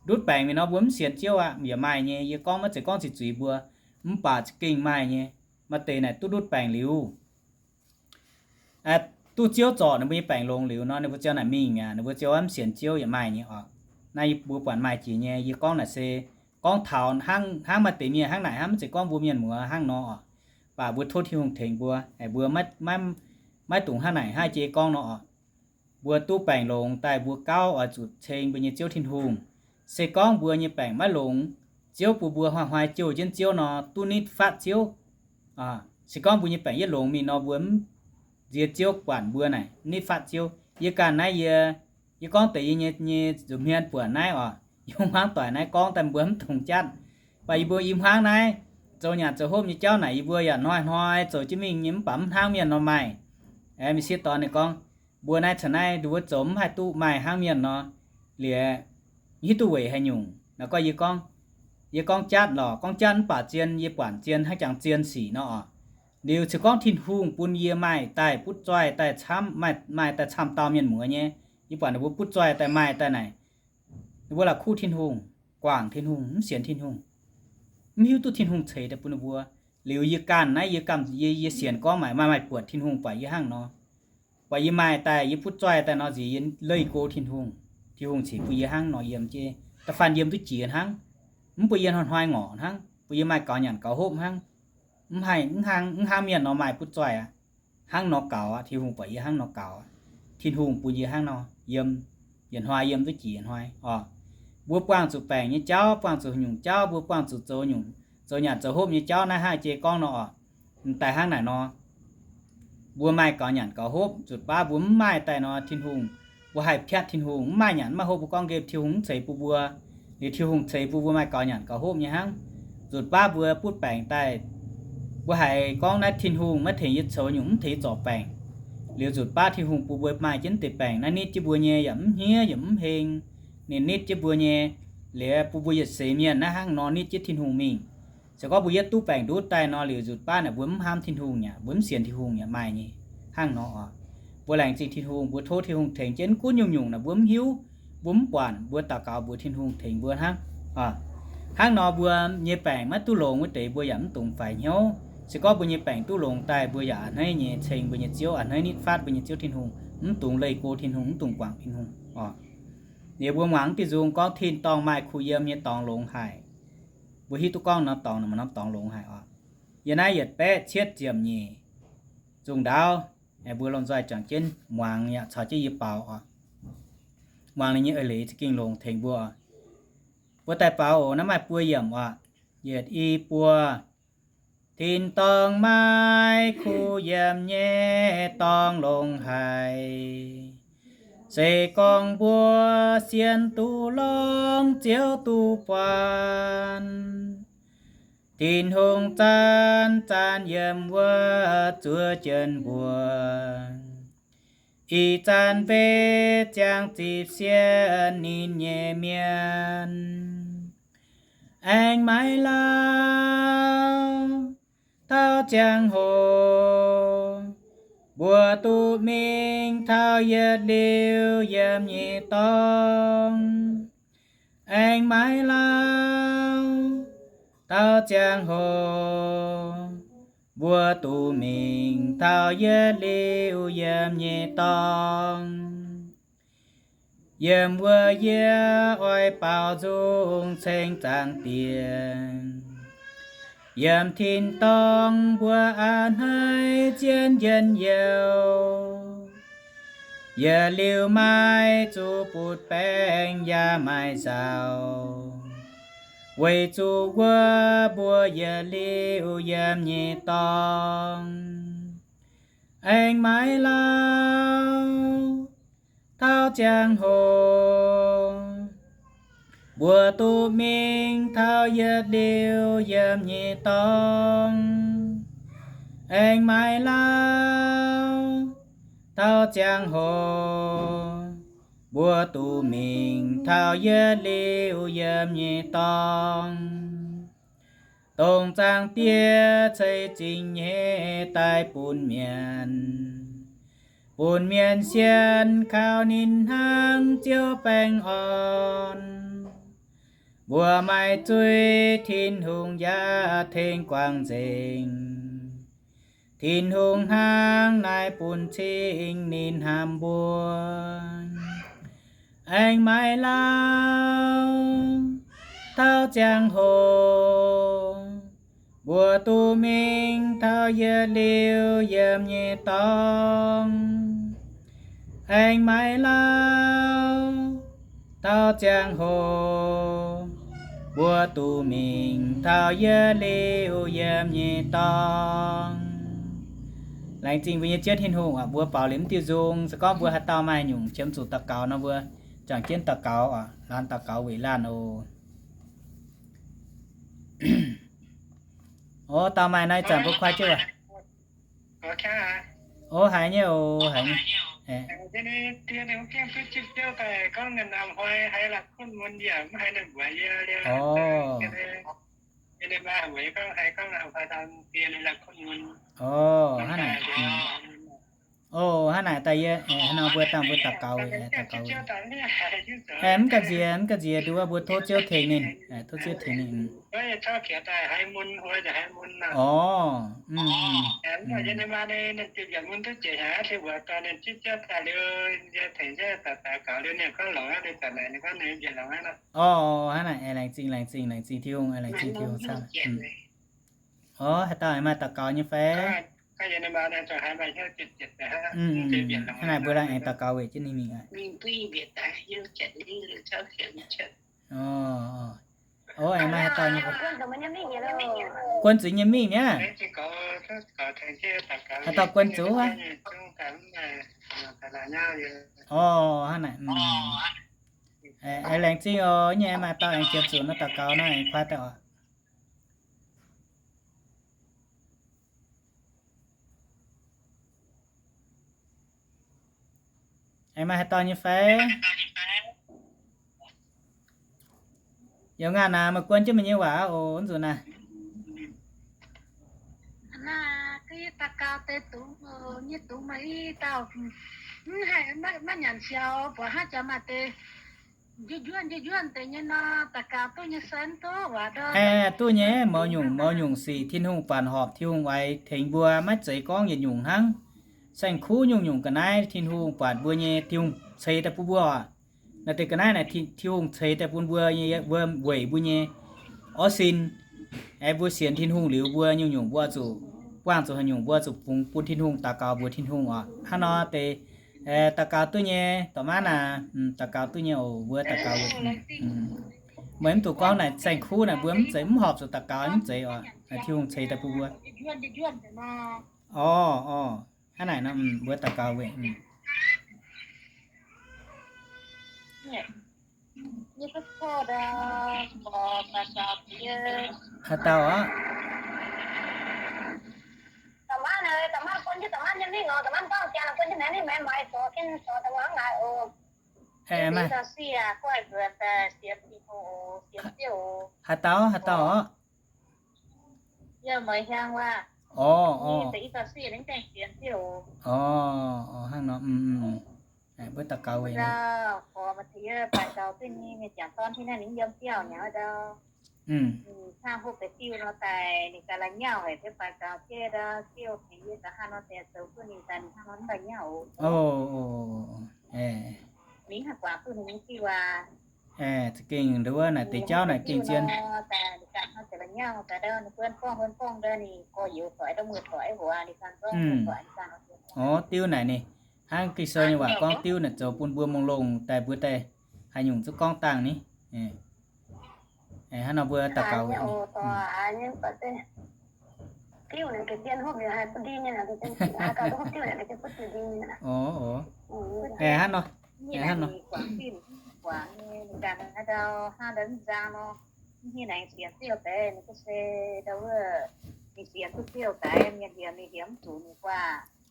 ndutv baengc mingh nor mbuo mv sienx Ziouv aqv, yaac maaih nyei. Yie gorngv maiv zeiz gorngv ziqc zuiz mbuo, mv baac za'gengh maaih nyei. Maaih deix naaic duqv ndutv baengc liuz, duqv Ziouv zorc ninh mbuo nyei baengc longx liuz nor, ninh mbuo ziouc naaic mingh mi'aqv, ninh mbuo ziouc mv sienx Ziouv yaac maaih nyei oc. Naaiv mbuo buatc maaih jiex nyei. Yie gorngv naaic se gorngv taux hnangv, hnangv maaih deix mienh hnangv naaic hnangv, maiv zeiz gorngv mbuo mienh muoz hnangv nor oc. Mv baac mbuo tov Tin-Hungh tengx mbuo, mbuo maiv, maiv dungx hnangv naaic hnangv jiex gorngv nor oc. Mbuo duqv baengc longx daaih mbuo gauh oix zuqc ceng mbuo nyei Ziouv Tin-Hungh. Se gorngv mbuo nyei baengc maiv longx, Ziouv bun mbuo hnoi-hnoi jouh jienv Ziouv nor, duqv nitv fatv Ziouv. Se gorngv mbuo nyei baengc yietv longx mingh nor, mbuo mv nziex Ziouv buatc mbuo naaic, nitv fatv Ziouv. Yie ganh naaiv yie Yie gorngv deix yie nyei, nyei nza'hmien buatc naaiv oc. Yie hmuangv doic naaiv gorngv daaih mbuo mv dungx jatv. Mv baac yie mbuo i hmuangv naaiv zoux nyanc zoux hopv nyei jauv naaic, yie mbuo yaac hnoi-hnoi zoux jienv mingh nyei, mv baac mv hnangv mienh nor maaih. Aeqv, m'sieqv dorn ninh gorngv, mbuo naaiv caux naaiv nduov zoux mv haih duqv maaih hnangv mienh nor, liuz hiuv duqv weic haaix nyungc. Naaiv gorngv yie gorngv, yie gorngv jatv lorqc, gorngv jatv mv baac zien, yie buatc zien hnangv jangx zien sic nor oc. Liuz ziouc gorngv Tin-Hungh bun yie maaih daaih butv zoih daaih camv, maaih, maaih daaih camv dauh mienh muoz nyei. Yie buatc ninh mbuo butv zoih daaih maaih daaih naaic, ninh mbuo la'kuqv Tin-Hungh, guangc Tin-Hungh, mv sienx Tin-Hungh, mv hiuv duqv Tin-Hungh ceix daaih bun ninh mbuo. Liuz yie ganh naaiv, yie ganh, yie, yie sienx gorngv maaih, maaih, maaih buatc Tin-Hungh buatc yie hnangv nor. Buatc yie maaih daaih, yie butv zoih daaih nor nziex yie leih go Tin-Hungh. Tin-Hungh ceix bun yie hnangv nor yiem jienv, da'faanh yiem duqv jiex hnangv. Mv bun yie hnoi-hnoi ngorc hnangv, bun yie maaih gaux nyanc gaux hopv hnangv. Mv haih, mv hnangv, mv hnangv mienh nor maaih butv zoih aqv. Hnangv nor gaux aqv. Tin-Hungh buatc yie hnangv nor gaux aqv. Tin-Hungh bun yie hnangv nor yiem, yietc hnoi yiem duqv jiex hnoi oc. Mbuo buangh zuqc baengc nyei jauv, buangh zuqc nyungc jauv, mbuo buangh zuqc zoux nyungc, zoux nyanc zoux hopv nyei jauv naaiv hnangv jiex gorngv nor oc. M'daaih hnangv naaic nor, mbuo maaih gaux nyanc gaux hopv, nzutc baav mbuo mv maaih daaih nor, Tin-Hungh, mbuo haih piatv Tin-Hungh, mv maaih nyanc mv maaih hopv, mbuo gorngv nqemh Tin-Hungh mv ceix bun mbuo. Liuz Tin-Hungh ceix bun mbuo maaih gaux nyanc gaux hopv nyei hnangv. Nzutc baav mbuo butv baengc daaih, mbuo haiz gorngv naaiv Tin-Hungh maiv tengx yie coux nyungc, mv tengx yie zorc baengc. Liuz nzutc baav Tin-Hungh bun mbuo maaih jienv deix baengc naaiv, nitv jienv mbuo nyei yaac mv hniev yaac mv heng. Ninh nitv jienv mbuo nyei, liuz bun mbuo yietc seix mienh naaiv hnangv nor nitv jienv Tin-Hungh mingh. Se gorngv mbuo yietv duqv baengc ndutv daaih nor, liuz nzutc baav naaic mbuo mv hnamv Tin-Hungh aqv, mbuo mv sienx Tin-Hungh aqv, maaih nyei hnangv nor oc. Mbuo laengz zingh Tin-Hungh, mbuo tov Tin-Hungh tengx jienv gunv nyungc-nyungc naaic, mbuo mv hiuv, mbuo mv buatc, mbuo daux gaux mbuox Tin-Hungh tengx mbuo hnangv. Hnangv nor mbuo nyei baengc maiv duqv longx wuov deix mbuo yaac mv dungx faix hnyouv. Se gorngv mbuo nyei baengc duqv longx daaih, mbuo yaac a'hneiv nyei ceng mbuo nyei Ziouv, a'hneiv nitv fatv mbuo nyei Ziouv Tin-Hungh, mv dungx leih go Tin-Hungh, mv dungx guangc Tin-Hungh oc. Liuz mbuo muangx diuh nzung gorngv tin-dorngh maaih kuh yiem nyei dorngx longx haic. Mbuo hiuv duqv gorngv norm dorngx, norm dorngx longx haic oc. Yiem naaiv yietc baeqv cietv ziepc nyeic nzung ndaauv, mbuo lomh nzoih juangc jienv muangx yaac caux jienv yie baaux oc. Muangx ninh nyei eix leiz za'gengh longx tengx mbuo. Mbuo daaih baaux oc. Naaiv maaih buo yiemc oc. Yietc, i, buo. Tin-dorngh maaih kuh yiem nyei dorngx longx haic. Se gorngv mbuo sienx duqv longx, Ziouv duqv buatc, Tin-Hungh zanc-zanc yiem wuov zuov jienv mbuo. Ih zanc mbuo ziangh zipv sienx ninh nyei mienh, aengx maiv lauh taux ziangh hoc mbuo duqv mingh taux yietc liuz yiem nyei dorngx. Aengx maiv lauh taux ziangh hoc mbuo duqv mingh taux yietc liuz yiem nyei dorngx. Yiem wuov yie oix baaux nzung ceng Zaangc Diex. Yiem tin-dorngh mbuo a'hneiv zien njien-youh, yietc liuz maiv zuqc butv baengc yaac maiv nzauh, weic zuqc wuov mbuo yietc liuz yiem nyei dorngx. Aengx maiv lauh taux ziangh hoc mbuo duqv mingh taux yietc liuz yiem nyei dorngx. Aengx maiv lauh taux ziangh hoc mbuo duqv mingh taux yietc liuz yiem nyei dorngx, dongh Zaangc Diex ceix zingh nyei daaih bun mienh, bun mienh sienx kaux ninh hnangv Ziouv baengh orn. Mbuo maaih zuiz, Tin-Hungh yaac tengx guangc nzengc. Tin-Hungh hnangv naaiv bun cing ninh hnamv mbuo. Aengx maiv lauh taux ziangh hoc mbuo duqv mingh taux yietc liuz yiem nyei dorngx. Aengx maiv lauh taux ziangh hoc mbuo duqv mingh taux yietc liuz yiem nyei dorngx. Laengz zingh mbuo nyei Ziouv Tin-Hungh oc, mbuo baaux liuz mv diuh nzung, se gorngv mbuo haaix dauh maaih nyungc qiemx zuqc daux gaux nor, mbuo juangc jienv daux gaux oc, laanh daux gaux weic laanh oc. O, dauh maaih nor, ih zanc mbuo kuaaiv jienv waac. O, haiz nyei oc, haiz nyei. O, hnangv naaic. O, hnangv naaic daaih yie, hnangv nor mbuo dangh mbuo daux gaux weic, daux gaux weic. Mv ganh nziex, mv ganh nziex, nduov mbuo tov Ziouv tengx ninh, tov Ziouv tengx ninh. O, o, hnangv naaic, laengz zingh, laengz zingh, laengz zingh Tin-Hungh, laengz zingh Tin-Hungh camv. O, haaix dauh maaih daux gaux nyei fai? Hnangv naaic mbuo laengz aengx daux gaux weic jienv ninh mingh aqv. O, aengx maaih haaix dauh nyei? Guon zuqc nyei mingh mi'aqv. Haaix dauh guon zuqc aqv? O, hnangv naaic. Aengx laengz zingh oc, nyei maaih dauh aengx qiemx zuqc nor daux gaux nor aengx kuaaiv daaih oc. Aengx maaih haaix dauh nyei fai? Yaac ngaanh naaic meih guon jienv meih nyei waac oc, nzunc naaic. Daux gaux deix dungz, nyei dungz maaih i dauh, mv haih maiv nyanc siaaux, buatc hnangv jaax maaih deix njuov njuov njuov njuov deix nyei nor, daux gaux duqv nyei se duqv waac. Aeqv, duqv nyei, mouz nyungc mouz nyungc sic Tin-Hungh buatc horpc, Tin-Hungh oix tengx mbuo, maiv zeiz gorngv yietc nyungc hnangv. Saeng-kuv nyungc-nyungc ga'naaiv Tin-Hungh buatc mbuo nyei, Tin-Hungh ceix daaih bun mbuo oc. Naaiv deix ga'naaiv naaic Tin-Hungh ceix daaih bun mbuo nyei, mbuo weic mbuo nyei orv sin. Aeqv, mbuo sienx Tin-Hungh liuz, mbuo nyungc-nyungc mbuo zuqc buangh zuqc haaix nyungc mbuo zuqc fungx bun Tin-Hungh, daux gaux mbuox Tin-Hungh oc. Hnangv nor deix, daux gaux duqv nyei, da'maav naaic, daux gaux duqv nyei oc, mbuo daux gaux weic. Meih mv dungx gorngv naaic saeng-kuv naaic mbuo mv zeiz mv horpc zuqc daux gaux mv zeiz oc. Naaic Tin-Hungh ceix daaih bun mbuo. Orv, orv, hnangv naaic nor, mbuo daux gaux weic. Haaix dauh aqv? Haaix dauh, haaix dauh orqc? Orv, orv. Orv, orv, hnangv nor, mbuo daux gaux weic. Za'gengh nduov naaic deix jauv naaic gengh zien. Orv, diuv naaic ninh hnangv Ging-Sou nyei waac gorngv diuv naaic zoux bun mbuo mongh longh daaih, mbuo daaih haaix nyungc zungv gorngv dangh ni. Hnangv nor mbuo daux gaux weic. Orv, orv. Hnangv nor, hnangv nor.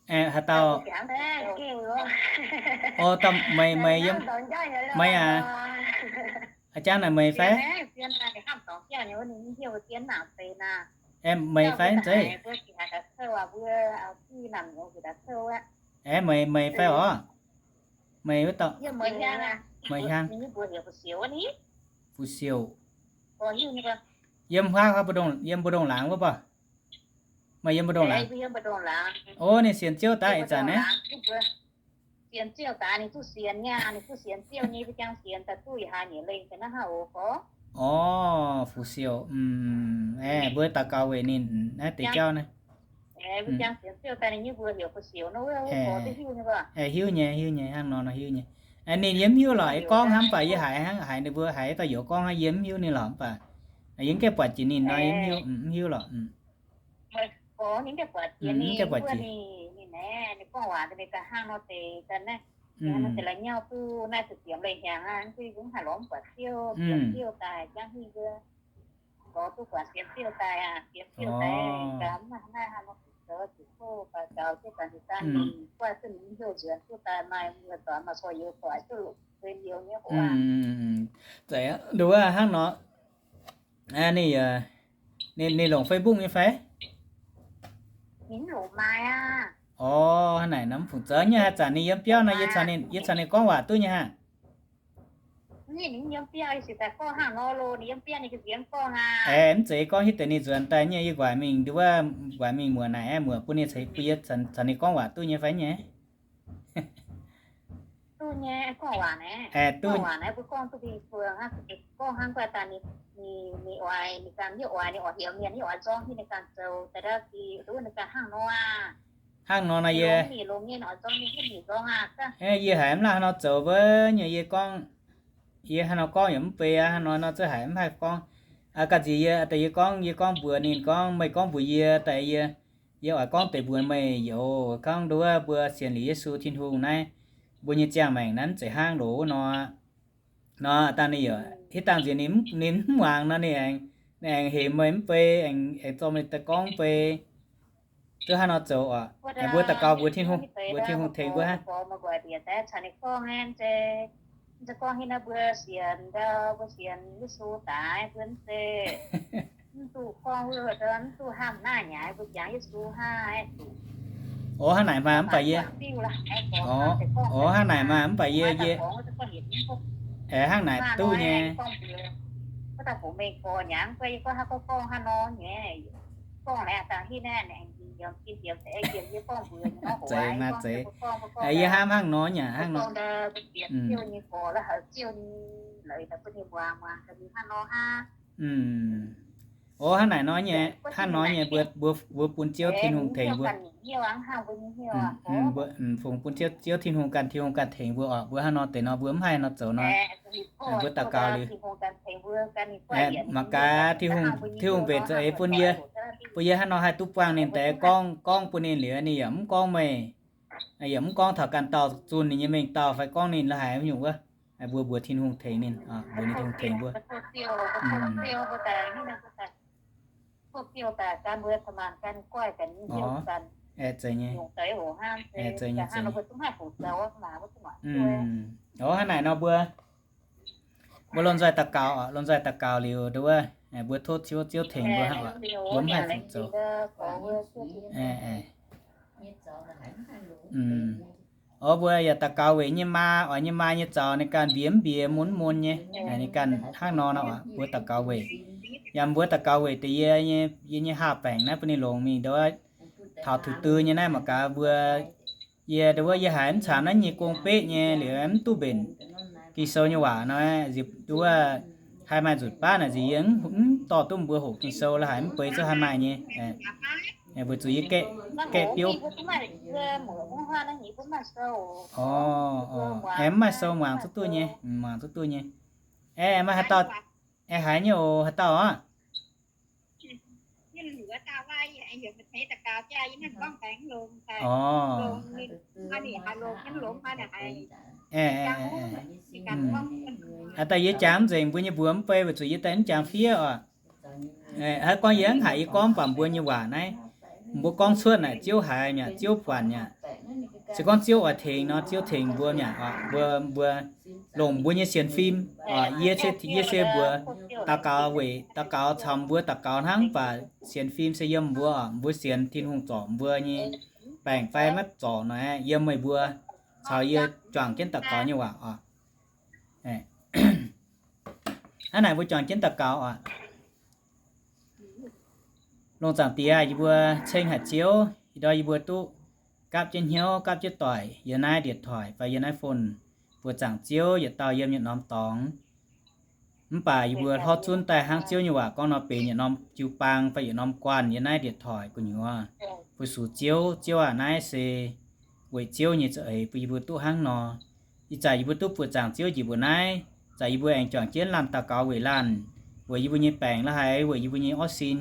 Haaix dauh? Orv, meih, meih yiem, meih aac. A'jang naaic meih fai? Aeqv, meih fai zeiv? Aeqv, meih, meih fai orqc? Meih wuov dauh? Meih hiaang? Fu-siouc. Yiem huaav, yiem mbu'ndongx laangz wuov baac? Meih yiem mbu'ndongx laangz? O, ninh sienx Ziouv daaih ih zanc naaiv. Orv, fu-siouc. Aeqv, mbuo daux gaux weic ninh naaiv deix jauv naaiv. Aeqv, hiuv nyei, hiuv nyei, hnangv nor nor hiuv nyei. Ninh yiem hiuv lorqc, yie gorngv hnangv mv baac yie haiz hnangv haiz ninh mbuo haiz dauh youz gorngv hnangv yie mv hiuv ninh lorqc mv baac. Yie mv gaengh buatc jiex ninh nor, yie mv hiuv, mv hiuv lorqc. Mv gaengh buatc jiex. Naaiv ninh gorngv waac daaih ninh ganh hnangv nor deix ganh naaiv, ninh hnangv nor deix la'nyauv duqv naaiv zuqc ziemx leiz hnyangx aqv, mv duqv mv haih lorz mv buatc Ziouv, ziemx Ziouv daaih jangv hingh yie, lorz duqv buatc ziemx Ziouv daaih aqv, ziemx Ziouv daaih gaax mv maaih naaiv hnangv nor zuqc zoux zuqc tov baac gaux jienv ganh ninh daaih ninh guaih duqv ninh hnyouv nzuonx duqv daaih maaih muoz-doic maaih sorc youz doic duqv longc benx youz nyei hoc aqv. Nduov hnangv nor, ninh, ninh longc Facebook nyei fai? Orv, hnangv naaic nor mv fungc zoux nyei. Haaix zanc ninh yiem biauv nor, yie caux ninh gorngv waac duqv nyei hnangv. Aeqv, mv zeiz gorngv hiuv deix ninh nzuonx daaih nyei, yie nquaix mingh nduov, nquaix mingh muoc naaic aeqv, muoc bun ninh caux yie caux ninh gorngv waac duqv nyei fai nyei? Duqv nyei, gorngv waac naaiv, aeqv, duqv waac naaiv mbuo gorngv duqv mingh buo hnangv, gorngv hnangv guaih daaih ninh, ninh oix, ninh ganh yie oix, ninh oix heuc mienh yie oix nzorng hiuv ninh ganh zoux daaih ndau di, duqv ninh ganh hnangv nor aqv. Hnangv nor nor yie, yie haiz mv lauh haaix nor zoux wuov nyei, yie gorngv, yie haaix nor gorngv yaac mv bei aqv, hnangv nor nor zungv haiz mv haih gorngv. Aa, ganh ziex yie, daaih yie gorngv, yie gorngv mbuox ninh gorngv, meih gorngv mbuox yie daaih yie, yie oix gorngv deix mbuox meih youz gorngv nduov mbuo sienx liuz Yesu Tin-Hungh naaiv, mbuo nyei ziangh maengc naaiv mv zeiz hnangv loz wuov nor. Nor dangh ninh yaac hitv dangh nziex ninh, ninh mv muangx nor ninh aengx, ninh aengx hemx meih mv bei, aengx, aengx zorqv meih daaih gorngv mv bei. Duqv hnangv nor zoux oc. Aengx mbuo daux gaux mbuox Tin-Hungh, mbuox Tin-Hungh tengx mbuo hnangv. Gorngv hiuv naaiv mbuo sienx ndau, mbuo sienx Yesu daaih, mbuo mv zeiz, mv duqv gorngv wuov, mv duqv hnamv naaiv nyei, mbuo jangx Yesu hnangv. Orv, hnangv naaic maah, mv baac yie, orv, hnangv naaic maah, mv baac yie, yie, aeqv, hnangv naaic duqv nyei. Zeiz maah, zeiz. Yie hnamv hnangv nor nyei, hnangv nor. Orv, hnangv naaic nor nyei, hnangv nor nyei, mbuo, mbuo bun Ziouv Tin-Hungh tengx mbuo. Fungx bun Ziouv, Ziouv Tin-Hungh ganh, Tin-Hungh ganh tengx mbuo oc. Mbuo hnangv nor deix nor mbuo mv haih nor zoux nor, mbuo daux gaux liuz, mangc gaax Tin-Hungh, Tin-Hungh mbenc za'eix bun yie, bun yie hnangv nor haih duqv buangh ninh deix gorngv, gorngv bun ninh liuz ninh yaac mv gorngv meih, yaac mv gorngv taux ganh dauh zunh ninh nyei mengh dauh fai gorngv ninh la'haiz nyungc wuov. Mbuo mbuox Tin-Hungh tengx ninh, mbuox ninh Tin-Hungh tengx mbuo. Orv, zeiz nyei. Orv, hnangv naaic nor mbuo, mbuo lomh nzoih daux gaux, lomh nzoih daux gaux liuz nduov, mbuo tov Ziouv, Ziouv tengx mbuo hnangv oc. Mbuo mv haih fungc zoux. Orv, mbuo yaac daux gaux weic nyei maa, oix nyei maa nyei zaux ninh ganh mbiex mv mbiex, mun mv mun nyei, ninh ganh hnangv nor nor oc, mbuo daux gaux weic. Yaac mbuo daux gaux weic deix yie, yie nyei haah baengc naaiv bun ninh longx mingh nduov, taux Thủ Tướng nyei naaiv mangc gaax mbuo, yie nduov yie haiz mv camv naaiv nyei gong beqv nyei liuz mv duqv mbenc Ging-Sou nyei waac nor, nduov haih maaih nzutc baav naaic nziex yie mv dorh duqv mbuo hoqc Ging-Sou la'haiz mv bei zungv haih maaih nyei. Weic zuqc yie gaeqv biouv. Aeqv, mv maaih sou muangx zuqc duqv nyei, muangx zuqc duqv nyei. Aeqv, maaih haaix dauh, aeqv, haiz nyei oc, haaix dauh oc? Orv. Haaix dauh yie jangx mv nzengc mbuo nyei mbuox mv bei weic zuqc yie daaih mv jangx fiev oc. Haaix gorngv yie mv haiz yie gorngv baac mbuo nyei waac naaiv, mbuo gorngv cuotv naaic Ziouv haiz mi'aqv, Ziouv buatc mi'aqv. Se gorngv Ziouv oix tengx nor, Ziouv tengx mbuo mi'aqv oc. Mbuo, mbuo longc mbuo nyei sienx fim oc. Yie, yie se mbuox daux gaux weic, daux gaux caux mbuo daux gaux hnangv, mv baac sienx fim se yiem mbuo oc. Mbuo sienx Tin-Hungh zorc mbuo nyei baengc fai maiv zorc nor, yiem meih mbuo caux yie juangc jienv daux gaux nyei waac oc. Hnangv naaic mbuo juangc jienv daux gaux oc. Longc Zaangc Diex, yie mbuo ceng haic Ziouv, ih ndorm yie mbuo duqv gapv jienv hnyouv, gapv jienv doic yiem naaiv điện thoại fai yiem naaiv phone, buoz zaangc Ziouv yietc dauh yiem yietc norm dorngx. Mv baac yie mbuo hlorv zunv daaih hnangv Ziouv nyei waac gorngv nor, benx yietc norm jiu-baang fai yietc norm guanh yiem naaiv điện thoại gu'nyuoz fu-sux Ziouv. Ziouv aac, naaiv se weic Ziouv nyei za'eix bun yie mbuo duqv hnangv nor. Ih zanc yie mbuo duqv buoz zaangc Ziouv njiec mbuo naaiv, zanc yie mbuo aengx juangc jienv laanh daux gaux weic laanh, weic yie mbuo nyei baengc la'haiz, weic yie mbuo nyei orv sin,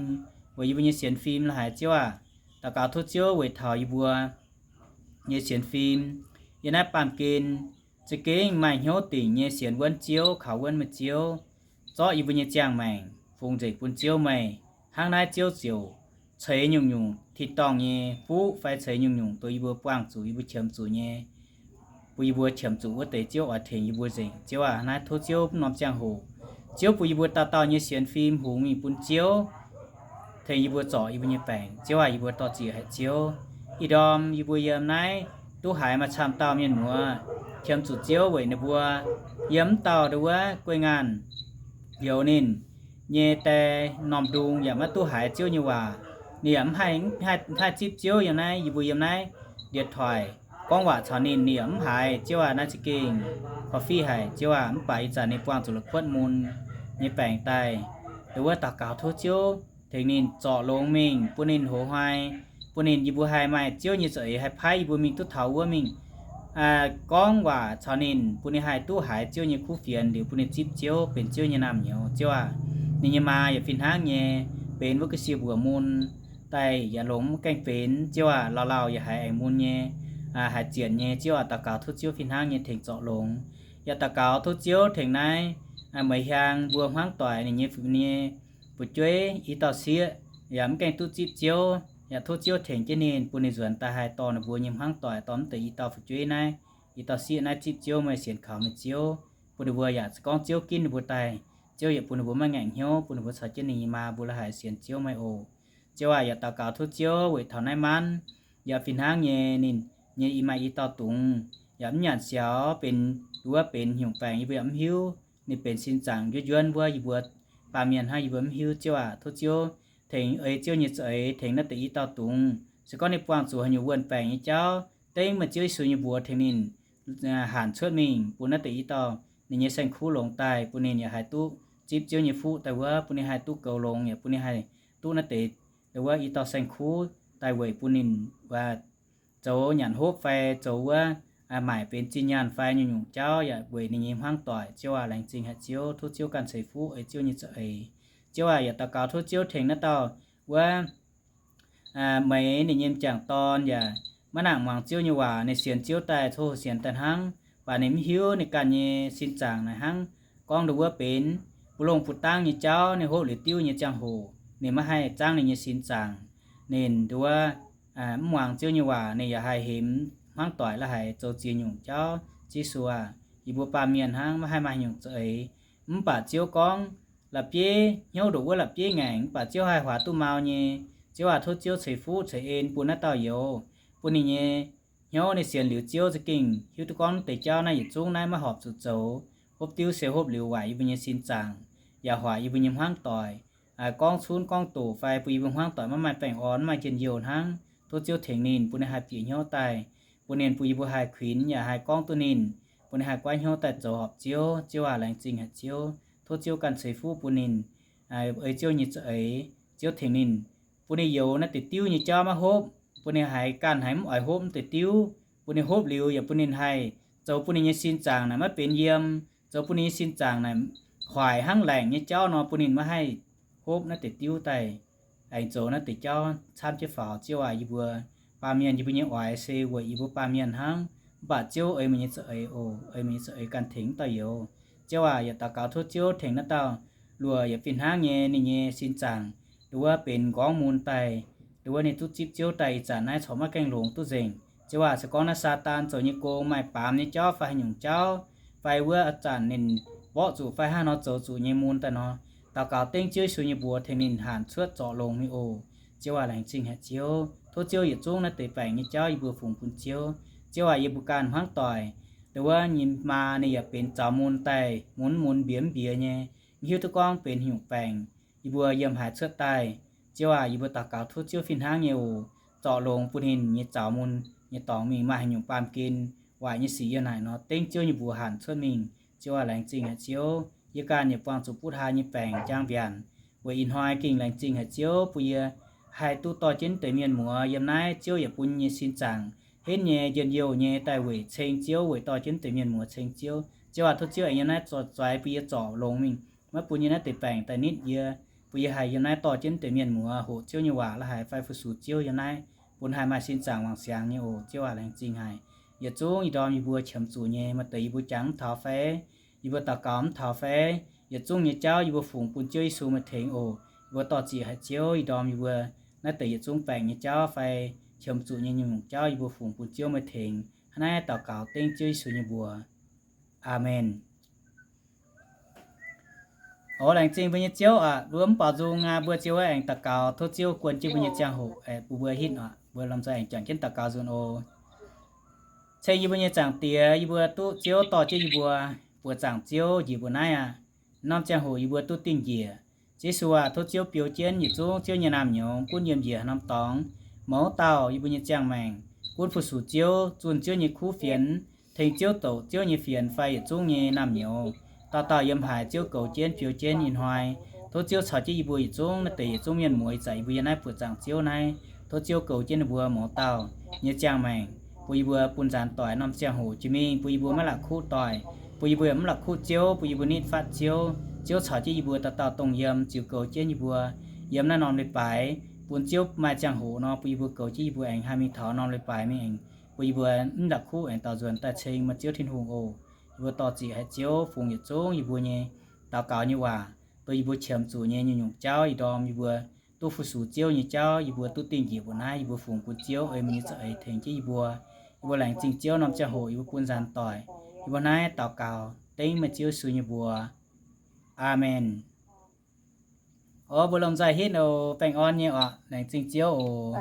weic yie mbuo nyei sienx fim la'haiz Ziouv aac. Daux gaux tov Ziouv weic taux yie mbuo nyei sienx fim. Yiem naaiv baamh gen za'gengh maaih hnyouv dingc nyei sienx wuonv Ziouv, kaux wuonv meih Ziouv, zorqv yie mbuo nyei ziangh maengc fungx nzengc bun Ziouv meih. Hnangv naaiv Ziouv ziouc ceix nyungc-nyungc tin-dorngh nyei fuqv fai ceix nyungc-nyungc dongh yie mbuo buangh zuqc, yie mbuo qiemx zuqc nyei, bun yie mbuo qiemx zuqc wuov deix Ziouv oix tengx yie mbuo nzengc. Ziouv aac, naaiv tov Ziouv mv norm ziangh hoc, Ziouv bun yie mbuo dauh dauh nyei sienx fim hungx mingh bun Ziouv, tengx yie mbuo zorc yie mbuo nyei baengc. Ziouv aac, yie mbuo dor-ziec haic Ziouv. Ih ndorm yie mbuo yiem naaiv duqv haiz maaih camv dauh mienh muoz qiemx zuqc Ziouv weic ninh mbuo yiem mv dauh ndon wuov guei ngaanh youz ninh nyei die norm ndung yaac maiv duqv haiz Ziouv nyei waac. Ninh yaac mv haih, haih zipv Ziouv yiem naaiv, yie mbuo yiem naaiv điện thoại gorngv waac caux ninh, ninh yaac mv haiz. Ziouv aac, naaiv za'gengh korv-fiqv haic. Ziouv aac, mv baac ih zanc ninh buangh zuqc la'kuotv mun nyei baengc daaih, ndon wuov daux gaux tov Ziouv tengx ninh zorc longx mingh, bun ninh hoz hnoi, bun ninh, yie mbuo haih maaih Ziouv nyei za'eix haih paaiv yie mbuo mingh duqv taux wuov mingh gorngv waac caux ninh, bun ninh haih duqv haiz Ziouv nyei kuv fienx liuz bun ninh zipv Ziouv benx Ziouv nyei naamh nyouz. Ziouv aac, ninh nyei maa yaac fih hnangv nyei benx wuov ga'sie mbuoqc mun daaih yaac longx mv gaengh benx. Ziouv aac, lauh lauh yaac haiz aengx mun nyei, haiz zienc nyei. Ziouv aac, daux gaux tov Ziouv fih hnangv nyei tengx zorc longx. Yaac daux gaux tov Ziouv tengx naaiv Meih Hiang mbuo hmuangv doic ninh nyei fu'jueiv i dauh sieqv yaac mv gaengh duqv zipv Ziouv, yaac tov Ziouv tengx jienv ninh, bun ninh nzuonx daaih haih dorh ninh mbuo nyei hmuangv doic, dorh mv deix i dauh fu'jueiv naaiv, i dauh sieqv naaiv zipv Ziouv meih, sienx kaux meih Ziouv, bun ninh mbuo yaac se gorngv Ziouv ginv ninh mbuo daaih, Ziouv yaac bun ninh mbuo maiv ngaengc hnyouv, bun ninh mbuo caux jienv ninh nyei maa mbuo la'haiz sienx Ziouv meih oc. Ziouv aac, yaac daux gaux tov Ziouv weic taux naaiv manv yaac fih hnangv nyei, ninh nyei i maaih i dauh dungz yaac mv nyanc siaaux, benx, ndon wuov benx nyungc baengc yie mbuo yaac mv hiuv. Ninh benx sin zaangc njuov njuonv wuov, yie mbuo baamh mienh hnangv, yie mbuo mv hiuv. Ziouv aac, tov Ziouv tengx ei Ziouv nyei za'eix tengx naaiv deix i dauh dungz. Se gorngv ninh buangh zuqc haaix nyungc wuon-baengc nyei jauv, dengv meih Ziouv Yesu nyei mbuox tengx ninh hanc cuotv mingh bun naaiv deix i dauh ninh nyei saeng-kuv longx daaih, bun ninh yaac haih duqv zipv Ziouv nyei fuqv daaih wuov, bun ninh haih duqv goux longx, yaac bun ninh haih duqv naaiv deix wuov i dauh saeng-kuv daaih weic bun ninh zoux nyanc hopv fai zoux wuov maaic benx zinh nyaanh fai nyungc-nyungc jauv, yaac weic ninh nyei hmuangv doic. Ziouv aac, laengz zingh haic Ziouv. Tov Ziouv ganh ceix fuqv ei Ziouv nyei za'eix. Ziouv aac, yaac daux gaux tov Ziouv tengx naaiv dauh wuov Meix ninh nyei m'jangc dorn yaac maiv nangc muangx Ziouv nyei waac. Ninh sienx Ziouv daaih coqv sienx daaih hnangv, baac ninh mv hiuv ninh ganh nyei sin zaangc naaic hnangv gorngv ndon wuov benx buv longh buv dangv nyei jauv. Ninh hopv liuz diuv nyei ziangh hoc ninh maiv haih zangv ninh nyei sin zaangc. Ninh ndon wuov mv muangx Ziouv nyei waac, ninh yaac haih hemx hmuangv doic la'haiz zoux ziex nyungc jauv. Ziouv Yesu aac, yie mbuo baamh mienh hnangv, maiv haih maaih haaix nyungc za'eix. Mv baac Ziouv gorngv la'bieiv hnyouv ndongc wuov la'bieiv ngaengc, mv baac Ziouv haih huaax duqv mau nyei. Ziouv aac, tov Ziouv ceix fuqv ceix en bun naaiv dauh youz, bun ninh nyei hnyouv ninh sienx liuz Ziouv za'gengh hiuv duqv gorngv deix jauv naaiv yietc zungv naaiv maiv horpc zuqc zoux. Hopv diuv se hopv liuz waaic yie mbuo nyei sin zaangc, yaac hoic yie mbuo nyei hmuangv doic, gorngv cunv gorngv doqc fai bun yie mbuo hmuangv doic maiv maaih baengh orn, maiv maaih njien-youh hnangv. Tov Ziouv tengx ninh, bun ninh haih bieqc hnyouv daaih, bun ninh, bun yie mbuo haih kuinx yaac haih gorngv duqv ninh, bun ninh haih goiv hnyouv daaih zoux horpc Ziouv. Ziouv aac, laengz zingh haic Ziouv. Tov Ziouv ganh ceix fuqv bun ninh, ei Ziouv nyei za'eix. Ziouv tengx ninh, bun ninh youz naaiv deix diuv nyei jauv maiv hopv, bun ninh haiz ganh haiz mv oix hopv naaiv deix diuv. Bun ninh hopv liuz yaac bun ninh haih zoux bun ninh nyei sin zaangc naaic maiv benx yiem, zoux bun ninh nyei sin zaangc naaic hoic hnangv laengc nyei jauv nor, bun ninh maiv haih hopv naaiv deix diuv daaih aengx zoux naaiv deix jauv camv jienv faaux. Ziouv aac, yie mbuo baamh mienh, yie mbuo nyei oix se weic yie mbuo baamh mienh hnangv. Mv baac Ziouv, ei meih nyei za'eix oc. Ei meih nyei za'eix ganh tengx dauh youz. Ziouv aac, yaac daux gaux tov Ziouv tengx naaiv dauh luoqc yaac fih hnangv nyei, ninh nyei sin zaangc ndon wuov benx m'nqorngv mun daaih, ndon wuov ninh duqv zipv Ziouv daaih ih zanc naaiv corc maiv gaengh longx duqv nzengc. Ziouv aac, se gorngv naaiv Saadaan zoux nyei gong maaih baamz nyei jauv fai haaix nyungc jauv, fai wuov a'zanc ninh mborqv zuqc fai hnangv nor zoux zuqc nyei mun daaih nor, daux gaux dengv Ziouv Yesu nyei mbuox tengx ninh hanc cuotv zorc longx mingh oc. Ziouv aac, laengz zingh haic Ziouv. Tov Ziouv yietc zungv naaiv deix baengc nyei jauv yie mbuo fungx bun Ziouv. Ziouv aac, yie mbuo ganh hmuangv doic ndon wuov nyei maa ninh yaac benx zaux mun daaih, mun mun mbiex mv mbiex nyei, mv hiuv duqv gorngv benx haaix nyungc baengc. Yie mbuo yiem haaix cuotv daaih, Ziouv aac, yie mbuo daux gaux tov Ziouv fih hnangv nyei oc, zorc longx bun ninh nyei zaux mun nyei dorngx mingh maaih haaix nyungc baamh gen waaic nyei sic yiem naaic nor, dengv Ziouv nyei mbuox hanc cuotv mingh. Ziouv aac, laengz zingh haic Ziouv. Yie ganh yaac buangh zuqc butv haa nyei baengc njang mbiaanc, weic ih hnoi ging laengz zingh haic Ziouv bun yie haih duqv dorh jienv deix mienh muoz yiem naaiv. Ziouv yaac bun nyei sin zaangc henv nyei, njien-youh nyei daaih weic ceng Ziouv, weic dorh jienv deix mienh muoz ceng Ziouv. Ziouv aac, tov Ziouv aengx yiem naaiv zoux zueiz bun yie zorc longx mingh, maiv bun yie naaiv deix baengc daaih nitv yie, bun yie haih yiem naaiv dorh jienv deix mienh muoz hoqc Ziouv nyei waac la'haiz fai fu-sux Ziouv yiem naaiv. bun haih maaih sin zaangc wangc siangx nyei oc. Ziouv aac, laengz zingh haic yietc zungv ih ndorm yie mbuo qiemx zuqc nyei, maaih deix yie mbuo jangx mv taux fai, yie mbuo daux gaux mv taux fai, yietc zungv nyei jauv yie mbuo fungx bun Ziouv Yesu meih tengx oc. Yie mbuo dorh ziqc haic Ziouv, ih ndorm yie mbuo naaiv deix yietc zungv baengc nyei jauv fai qiemx zuqc nyei nyungc-nyungc jauv yie mbuo fungx bun Ziouv meih tengx. Hnangv naaiv daux gaux dengv Ziouv Yesu nyei mbuox. Aamen. Oc, laengz zingh mbuo nyei Ziouv aac, mbuo mv baaux nzung aqv, mbuo ziouc wuov aengx daux gaux tov Ziouv guon jienv mbuo nyei ziangh hoc, bun mbuo hitv aqv. Mbuo lomh nzoih aengx juangc jienv daux gaux nzunc oc. Ceng yie mbuo nyei Zaangc Diex, yie mbuo duqv Ziouv dorh jienv yie mbuo buoqc zaangc Ziouv njiec mbuo naaiv aqv. Norm ziangh hoc yie mbuo duqv dingh njiec. Yesu aac, tov Ziouv biou jienv yietc zungv Ziouv nyei naamh nyouz gunv yiem njiec norm dorngx. Mouz dauh yie mbuo nyei ziangh maengc gunv fu-sux Ziouv, zunh Ziouv nyei kuv fienx, tengx Ziouv doqc Ziouv nyei fienx fai yietc zungv nyei naamh nyouz. Dauh dauh yiem haaix Ziouv goux jienv biou jienv ih hnoi. Tov Ziouv caux jienv yie mbuo yietc zungv naaiv deix yietc zungv mienh muoz ih zanc yie mbuo yiem naaiv buoqc zaangc Ziouv naaiv. Tov Ziouv goux jienv ninh mbuo mouz dauh nyei ziangh maengc, bun yie mbuo bun nzaanx doic norm ziangh hoc jiex mingh bun yie mbuo maiv la'kuqv doic, bun yie mbuo yaac mv la'kuqv Ziouv, bun yie mbuo nitv fatv Ziouv. Ziouv caux jienv yie mbuo dauh dauh dongh yiem ziux goux jienv yie mbuo yiem naaiv norm leiz-baaix, bun Ziouv maaih ziangh hoc nor bun yie mbuo goux jienv yie mbuo aengx haih mingh taux norm leiz-baaix mingh aengx, bun yie mbuo mv la'kuqv aengx daaux nzuonx daaih ceng meih Ziouv Tin-Hungh oc. Yie mbuo dorh ziqc haic Ziouv fungx yietc zungv yie mbuo nyei daux gaux nyei waac, dongh yie mbuo qiemx zuqc nyei nyungc-nyungc jauv ih ndorm yie mbuo duqv fu-sux Ziouv nyei jauv, yie mbuo duqv dingh njiec mbuo naaiv, yie mbuo fungx bun Ziouv ei meih nyei za'eix tengx jienv yie mbuo. Yie mbuo laengz zingh Ziouv norm ziangh hoc yie mbuo bun nzaanx doic. Yie mbuo naaiv daux gaux dengv meih Ziouv Yesu nyei mbuox. Aamen. Oc, mbuo lomh nzoih hitv oc. Baengh orn nyei oc. Laengz zingh Ziouv oc.